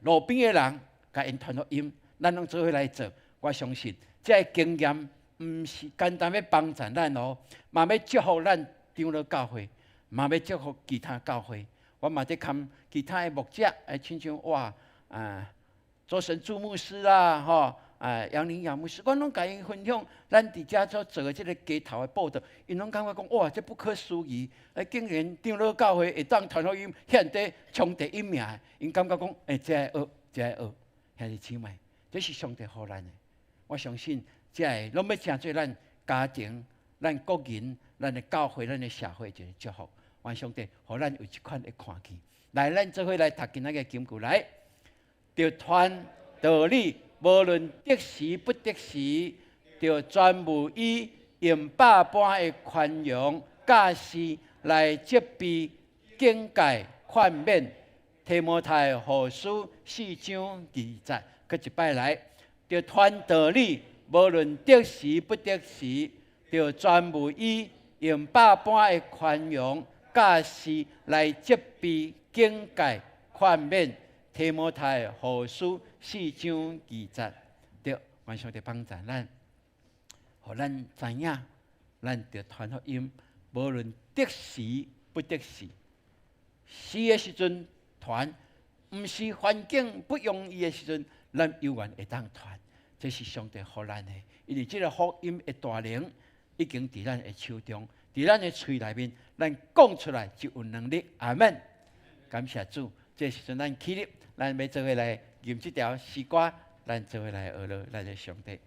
路邊的人，共𪜶傳福音，咱攏做伙來做。我相信這个經驗毋是簡單欲幫助咱哦，嘛欲祝福咱長老教會，嘛欲祝福其他教會。我嘛佇看其他的牧者，欸，親像我啊，周神助牧師啦，吼。啊，楊林雅牧師，我攏共𪜶分享，咱佇遮所做的這个街頭的報道，𪜶攏感覺講哇，這不可思議！欸，竟然長老教會會當傳福音，遐爾衝第一名，𪜶感覺講，欸，這愛學，這愛學，兄弟姊妹，這是上帝予咱的。我相信，這个攏欲成做咱家庭、咱個人、咱的教會、咱的社會一个祝福。願上帝予咱有這款的看見。來，咱做伙來讀今仔日的金句來，著傳道理。無論得時不得時，著全部以用百般的寬容、教示來責備、警戒、勸勉。提摩太後書4章2節，閣一擺來，著傳道理，無論得時不得時，著全部以用百般的寬容、教示來責備、警戒、勸勉。提摩太後書4章2節，對，願上帝幫助咱，予咱知影，咱著傳福音，無論得時不得時，時的時陣傳，毋是環境不容易的時陣，咱猶原會當傳。這是上帝予咱的，因為這个福音的大能已經佇咱的手中，佇咱的喙內面，咱講出來就有能力。阿們，感謝主，這時陣咱起立。咱欲做伙來吟這條詩歌，咱做伙來學落咱的上帝。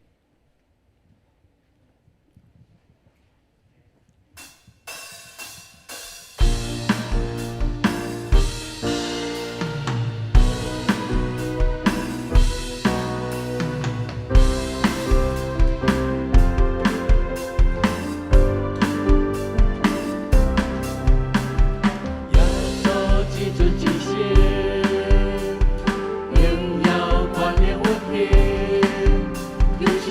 耶穌至尊至聖，榮耀冠冕運行，求上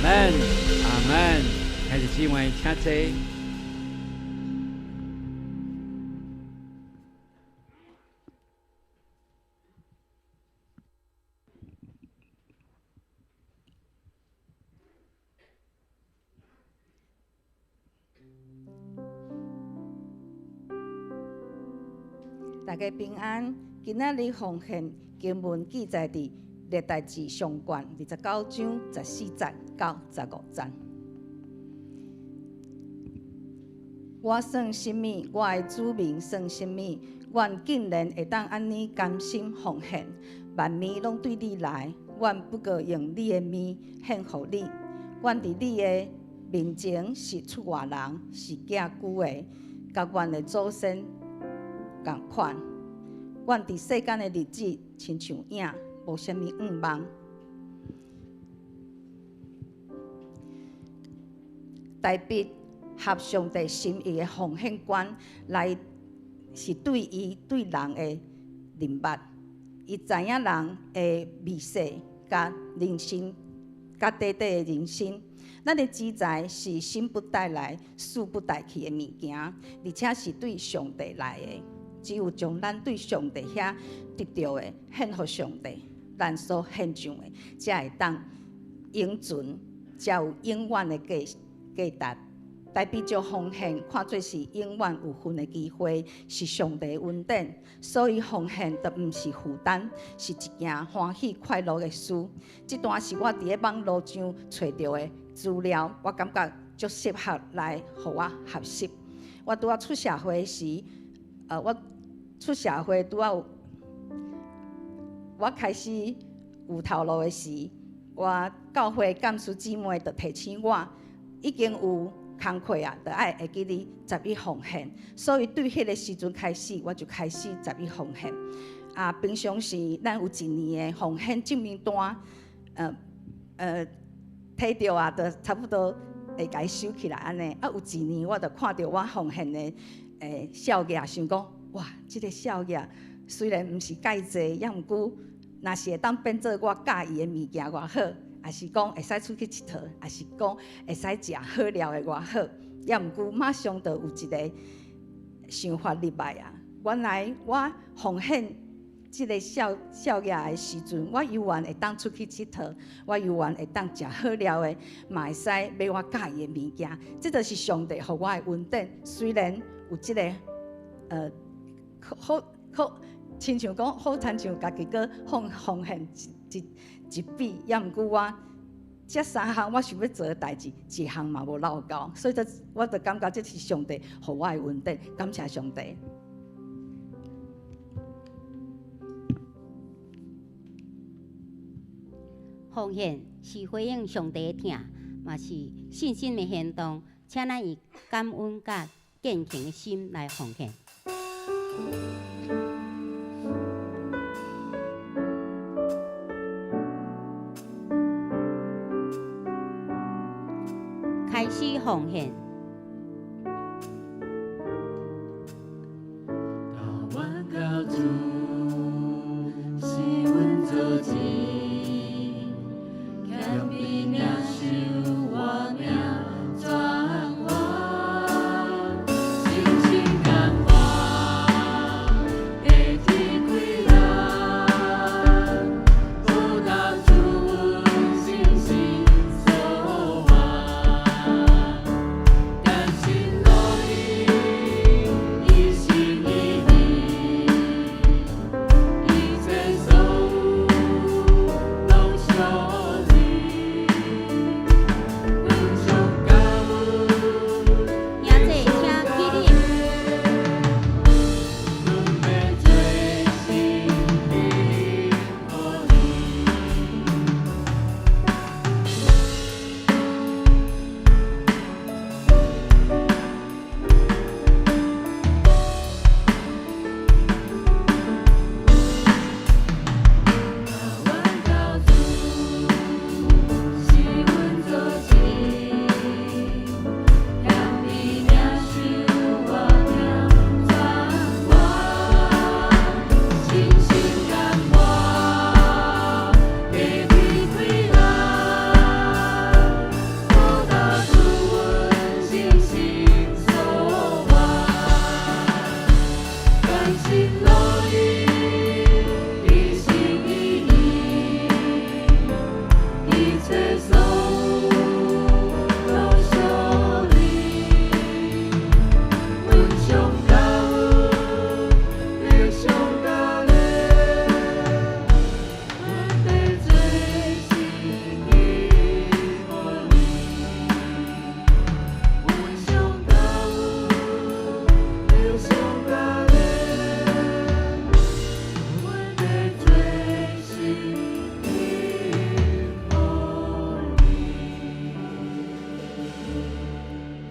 門，阿門。兄弟姊妹，請坐。大家平安。今仔日奉獻經文記載佇歷代志上卷29章14節到15節。我算啥物？我的子民算啥物？阮竟然會當按呢甘心奉獻，萬物攏對你來，阮不過用你的物獻予你。阮佇你的面前是出外人，是寄居的，佮阮的祖先仝款。阮佇世間的日子親像影，無啥物向望。大衛合上帝心意的奉獻觀，來是對伊對人的認捌。伊知影人的微細佮人生，佮短短的人生。咱的資財是身不帶來、事不帶去的物件，而且是對上帝來的。只有將咱對上帝遐得著的獻予上帝，咱所獻上的，才會當永存，才有永遠的價值。大衛將奉獻看做是永遠有份的機會，是上帝的恩典，所以奉獻就毋是負擔，是一件歡喜快樂的事。這段是我佇咧網路上揣著的資料，我感覺足適合來予我學習。我拄仔出社會時，我出社會拄仔有，我開始有頭路的時，我教會幹事姊妹就提醒我，已經有工課啊，就愛會記得十一奉獻。所以對彼个時陣開始，我就開始十一奉獻。啊，平常時咱有一年的奉獻證明單，提著啊，就差不多會共伊收起來按呢。啊，有一年我就看著我奉獻的數額，想講哇，這个數額雖然毋是蓋濟，抑毋過若是會當變做我佮意的物件偌好，抑是講會使出去𨑨迌，抑是講會使食好料的偌好，抑毋過馬上就有一个想法入來啊！原來我奉獻這个數額的時陣，我猶原會當出去𨑨迌，我猶原會當食好料的，嘛會使買我佮意的物件。這就是上帝予我的恩典。雖然有這个好好，親像講好，親像家己閣奉獻一筆，抑毋過我這三項我想欲做的代誌，一項嘛無落到，所以這我就感覺這是上帝予我的恩典，感謝上帝。奉獻是回應上帝的疼，嘛是信心的行動，請咱以感恩佮虔誠的心來奉獻。開始奉獻。大願到主是阮做主，謙卑領受活命轉換，真心甘願，代替困難，報答主阮誠實所願，甘心樂意，一心一意，一切所有攏屬你。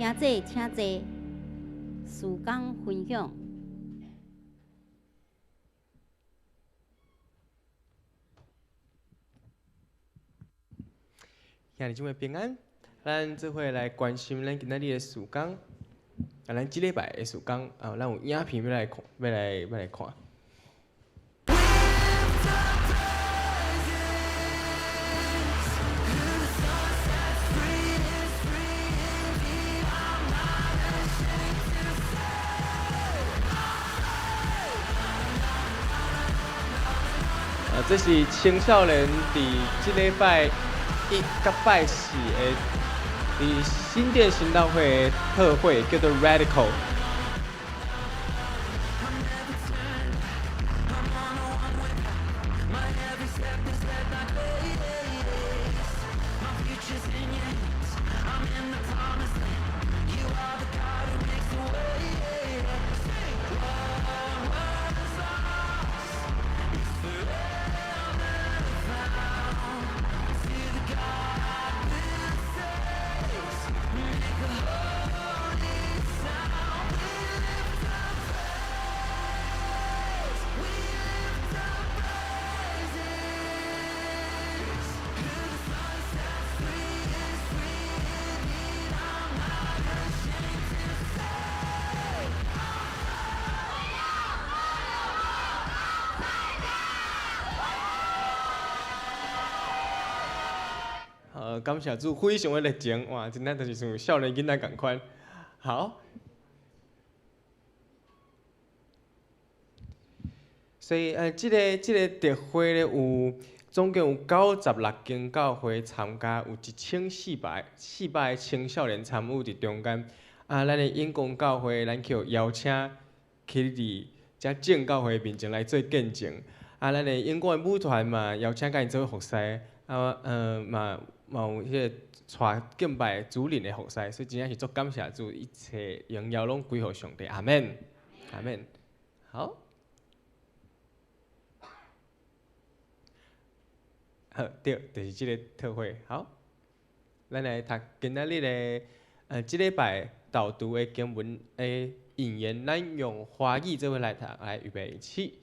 听者请坐，事工分享。兄弟姊妹平安，咱做伙來關心咱今仔日的事工。啊，咱這禮拜的事工啊，咱有影片欲來看，欲來欲來看。啊，這是青少年佇這禮拜一佮拜四的佇新店行道會的特會，叫做 Radical。感謝主，非常的熱情，哇！真正就是像少年囡仔仝款。好，所以這个這个特會咧，有總共有96間教會參加，有1400、400個青少年參與佇中間。啊，咱的永光教會，咱去予邀請去佇遮眾教會面前來做見證。啊，咱的永光的舞團嘛，邀請佮𪜶做伙服侍。啊，嘛嘛有彼个帶敬拜主領的服侍，所以真正是足感謝主，一切榮耀攏歸予上帝。阿們，阿們，好，好，對，就是這个特會。好，咱來讀今仔日的這禮拜導讀的經文的引言，咱用華語做伙來讀，來預備起。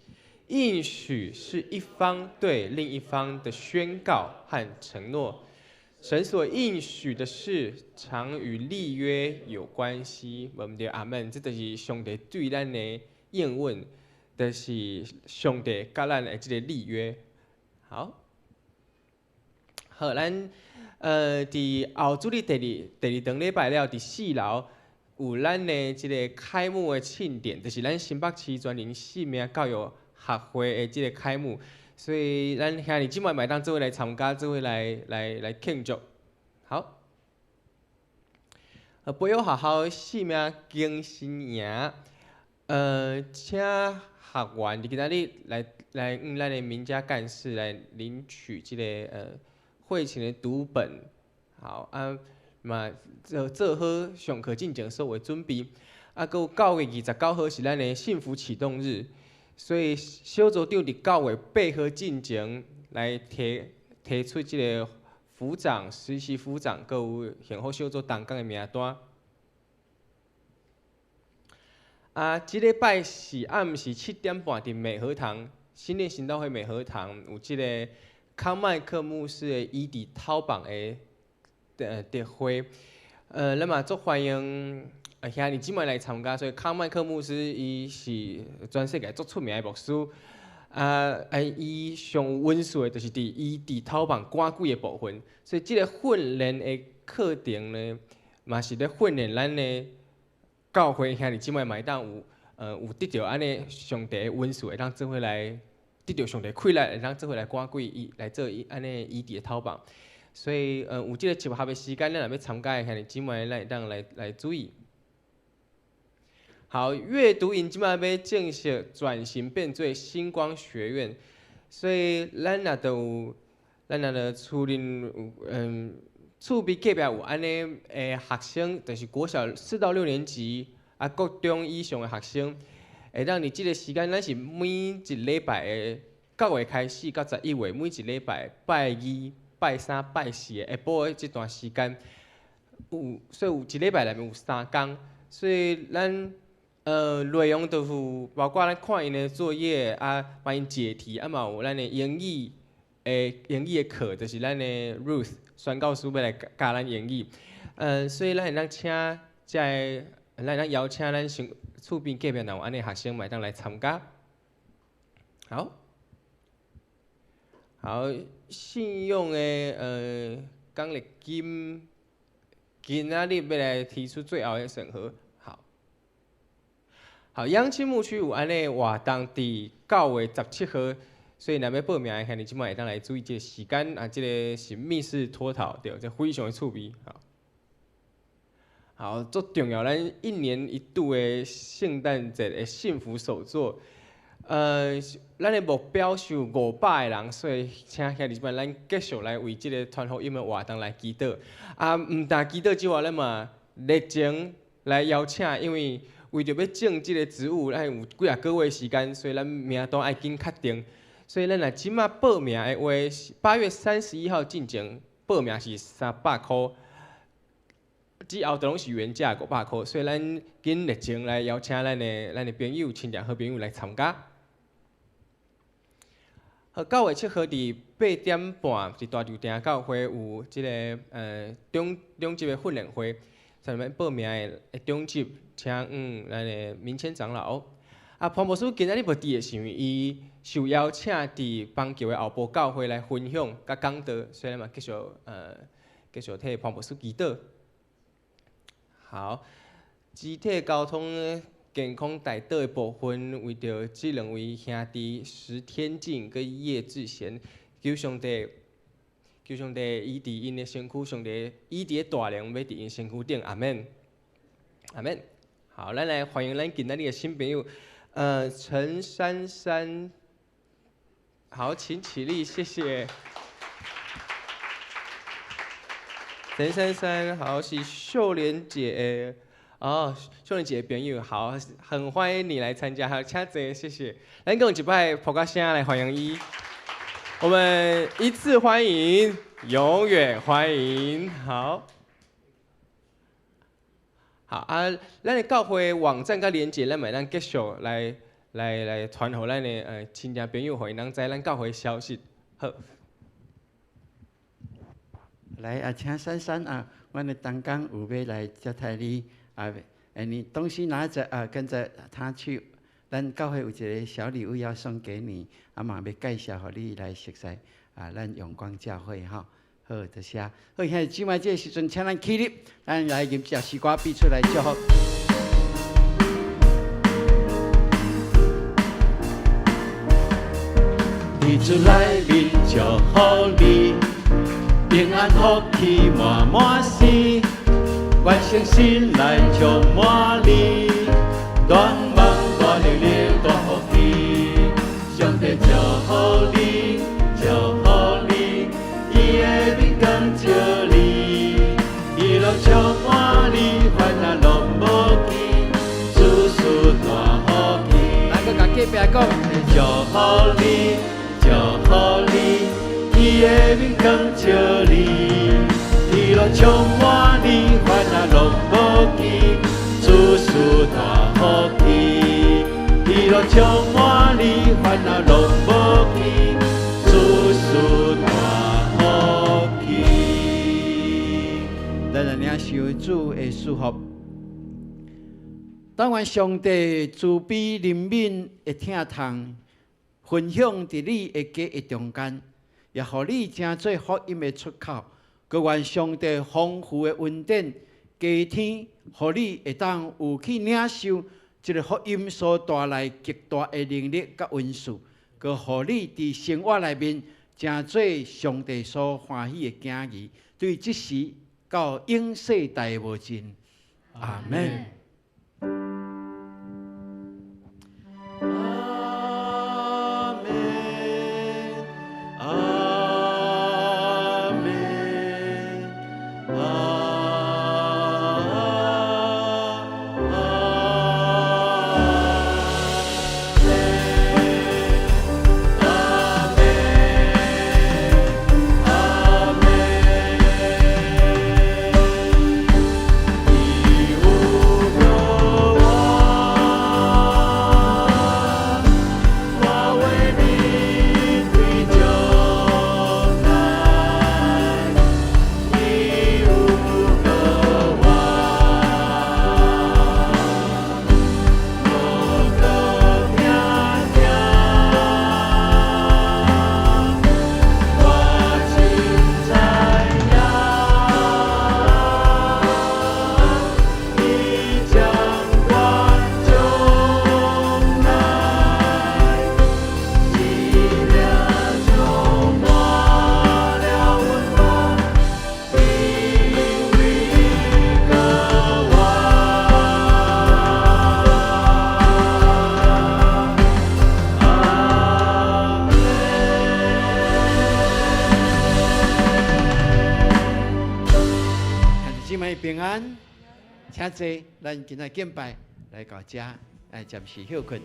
應許是一方對另一方的宣告和承諾。神所應許的事，常與立約有關係。無毋對，阿們，這就是上帝對咱的應允，就是上帝佮咱的這个立約。好，好，咱佇後主日第二頓禮拜了，佇四樓有咱的這个開幕的慶典，就是咱新北市全人性命教育學會的這个開幕，所以咱兄弟姊妹嘛會當做伙來參加，做伙來慶祝。好，培育學校性命更新營，請學員佇今仔日來向咱的民家幹事來領取這个會前的讀本。好啊，嘛做好上課進前所有的準備。啊，閣有9月29號是咱的幸福啟動日。所以小組長佇9月8號進前來提出這个輔長、實習輔長，閣有幸福小組同工的名單。啊，這禮拜四暗時7點半佇美和堂，新店行道會美和堂有這个康麥克牧師的醫治討榜的特會。咱嘛足歡迎兄弟姊妹來參加，所以康麥克牧師伊是全世界足出名的牧師。伊上有恩賜的，就是佇醫治討放趕鬼的部分。所以這个訓練的課程呢，嘛是咧訓練咱的教會兄弟姊妹嘛會當有得著按呢上帝的恩賜，會當做伙來得著上帝氣力，會當做伙來趕鬼，伊來做伊按呢醫治的討放。所以，有這个集合的時間，咱若欲參加的兄弟姊妹，咱會當來注意。好，閱讀營這擺欲正式轉型變做星光學院，所以咱若都有，咱若著厝裡有，厝邊隔壁有按呢的學生，就是國小4到6年級，啊，國中以上的學生，會當佇這个時間，咱是每一禮拜的9月開始到11月，每一禮拜拜二、拜三、拜四的下晡的這段時間，有，所以有一禮拜內面有三工，所以咱內容就是包括咱看𪜶的作業啊，幫𪜶解題，啊嘛有咱的英語的課，就是咱的 Ruth 宣教師欲來教咱英語。所以咱會當請遮个，咱會當邀請咱身厝邊隔壁若有按呢學生，嘛會當來參加。好，好，信用的獎勵金，今仔日欲來提出最後的審核。好，好，養親牧區有按呢活動佇9月17號，所以若欲報名的兄弟姊妹會當來注意這个時間啊，這个是密室脫逃，對，這非常的趣味。好，好，足重要，咱一年一度的聖誕節的幸福手作，咱的目標是有500个人，所以請兄弟姊妹咱繼續來為這个傳福音的活動來祈禱。啊，毋但祈禱之外，咱嘛熱情來邀請，因為為著欲種這个植物，咱有幾若个月時間，所以咱名單愛緊確定。所以咱若這馬報名的話，8月31號進前報名是300箍。之後就攏是原價500箍，所以咱緊熱情來邀請咱的朋友、親戚、好朋友來參加。好，9月7號佇8點半，佇大稻埕教會有這个長執的訓練會，上面報名的長執請咱的明謙長老。啊，潘牧師今仔日無佇的是因為伊受邀請佇邦橋的後埔教會來分享佮講道，所以咱嘛繼續替潘牧師祈禱。好，肢體交通健康代禱的部分，為著這兩位兄弟石天進佮葉志賢，求上帝，求上帝醫治𪜶的身軀，上帝醫治的大能欲佇𪜶身軀頂，阿們，阿們。好，咱來歡迎咱今仔日的新朋友，陳珊珊，好，請起立，謝謝。陳珊珊，好，是秀蓮姐，哦，秀蓮姐的朋友，好，很歡迎你來參加，好，請坐，謝謝。咱閣用一擺噗仔聲來歡迎伊，我們一次歡迎，永遠歡迎，好。好啊，咱的教會網站佮連結，咱嘛會當繼續來傳予咱的親戚朋友，予𪜶通知咱教會消息。好。來啊，請珊珊啊，阮的同工有欲來接待你啊，你東西拿著啊，跟著他去。咱教會有一个小禮物要送給你，啊嘛欲介紹予你來熟悉啊，咱永光教會吼。好，多謝。好，兄弟姊妹，這个時陣請咱起立，咱來吟這詩歌，彼此來祝福。佇主內面祝福你，平安福氣滿滿是，願聖神來充滿你，大望大能力大福氣，上帝祝福你，祝福你，伊的面光照你，喜樂充滿你，煩惱攏無去，諸事大福氣。來，閣共隔壁講，祝福你，祝福你，伊的面光照你，喜樂充滿你，煩惱攏無去，諸事大福氣。喜樂充滿你，煩惱攏無去，諸事大福氣。咱來領受主的祝福。但願上帝慈悲憐憫的疼痛，分享佇你的家的中間，也予你成做福音的出口。閣願上帝豐富的恩典加添，予你會當有去領受這个福音所帶來極大的能力佮恩賜，閣予你佇生活內面成做上帝所歡喜的囝兒，對這時到永世代無盡。阿們。阿們，阿們，阿阿們，阿們，阿們。平安，請坐，咱今仔敬拜來到遮，來暫時歇睏。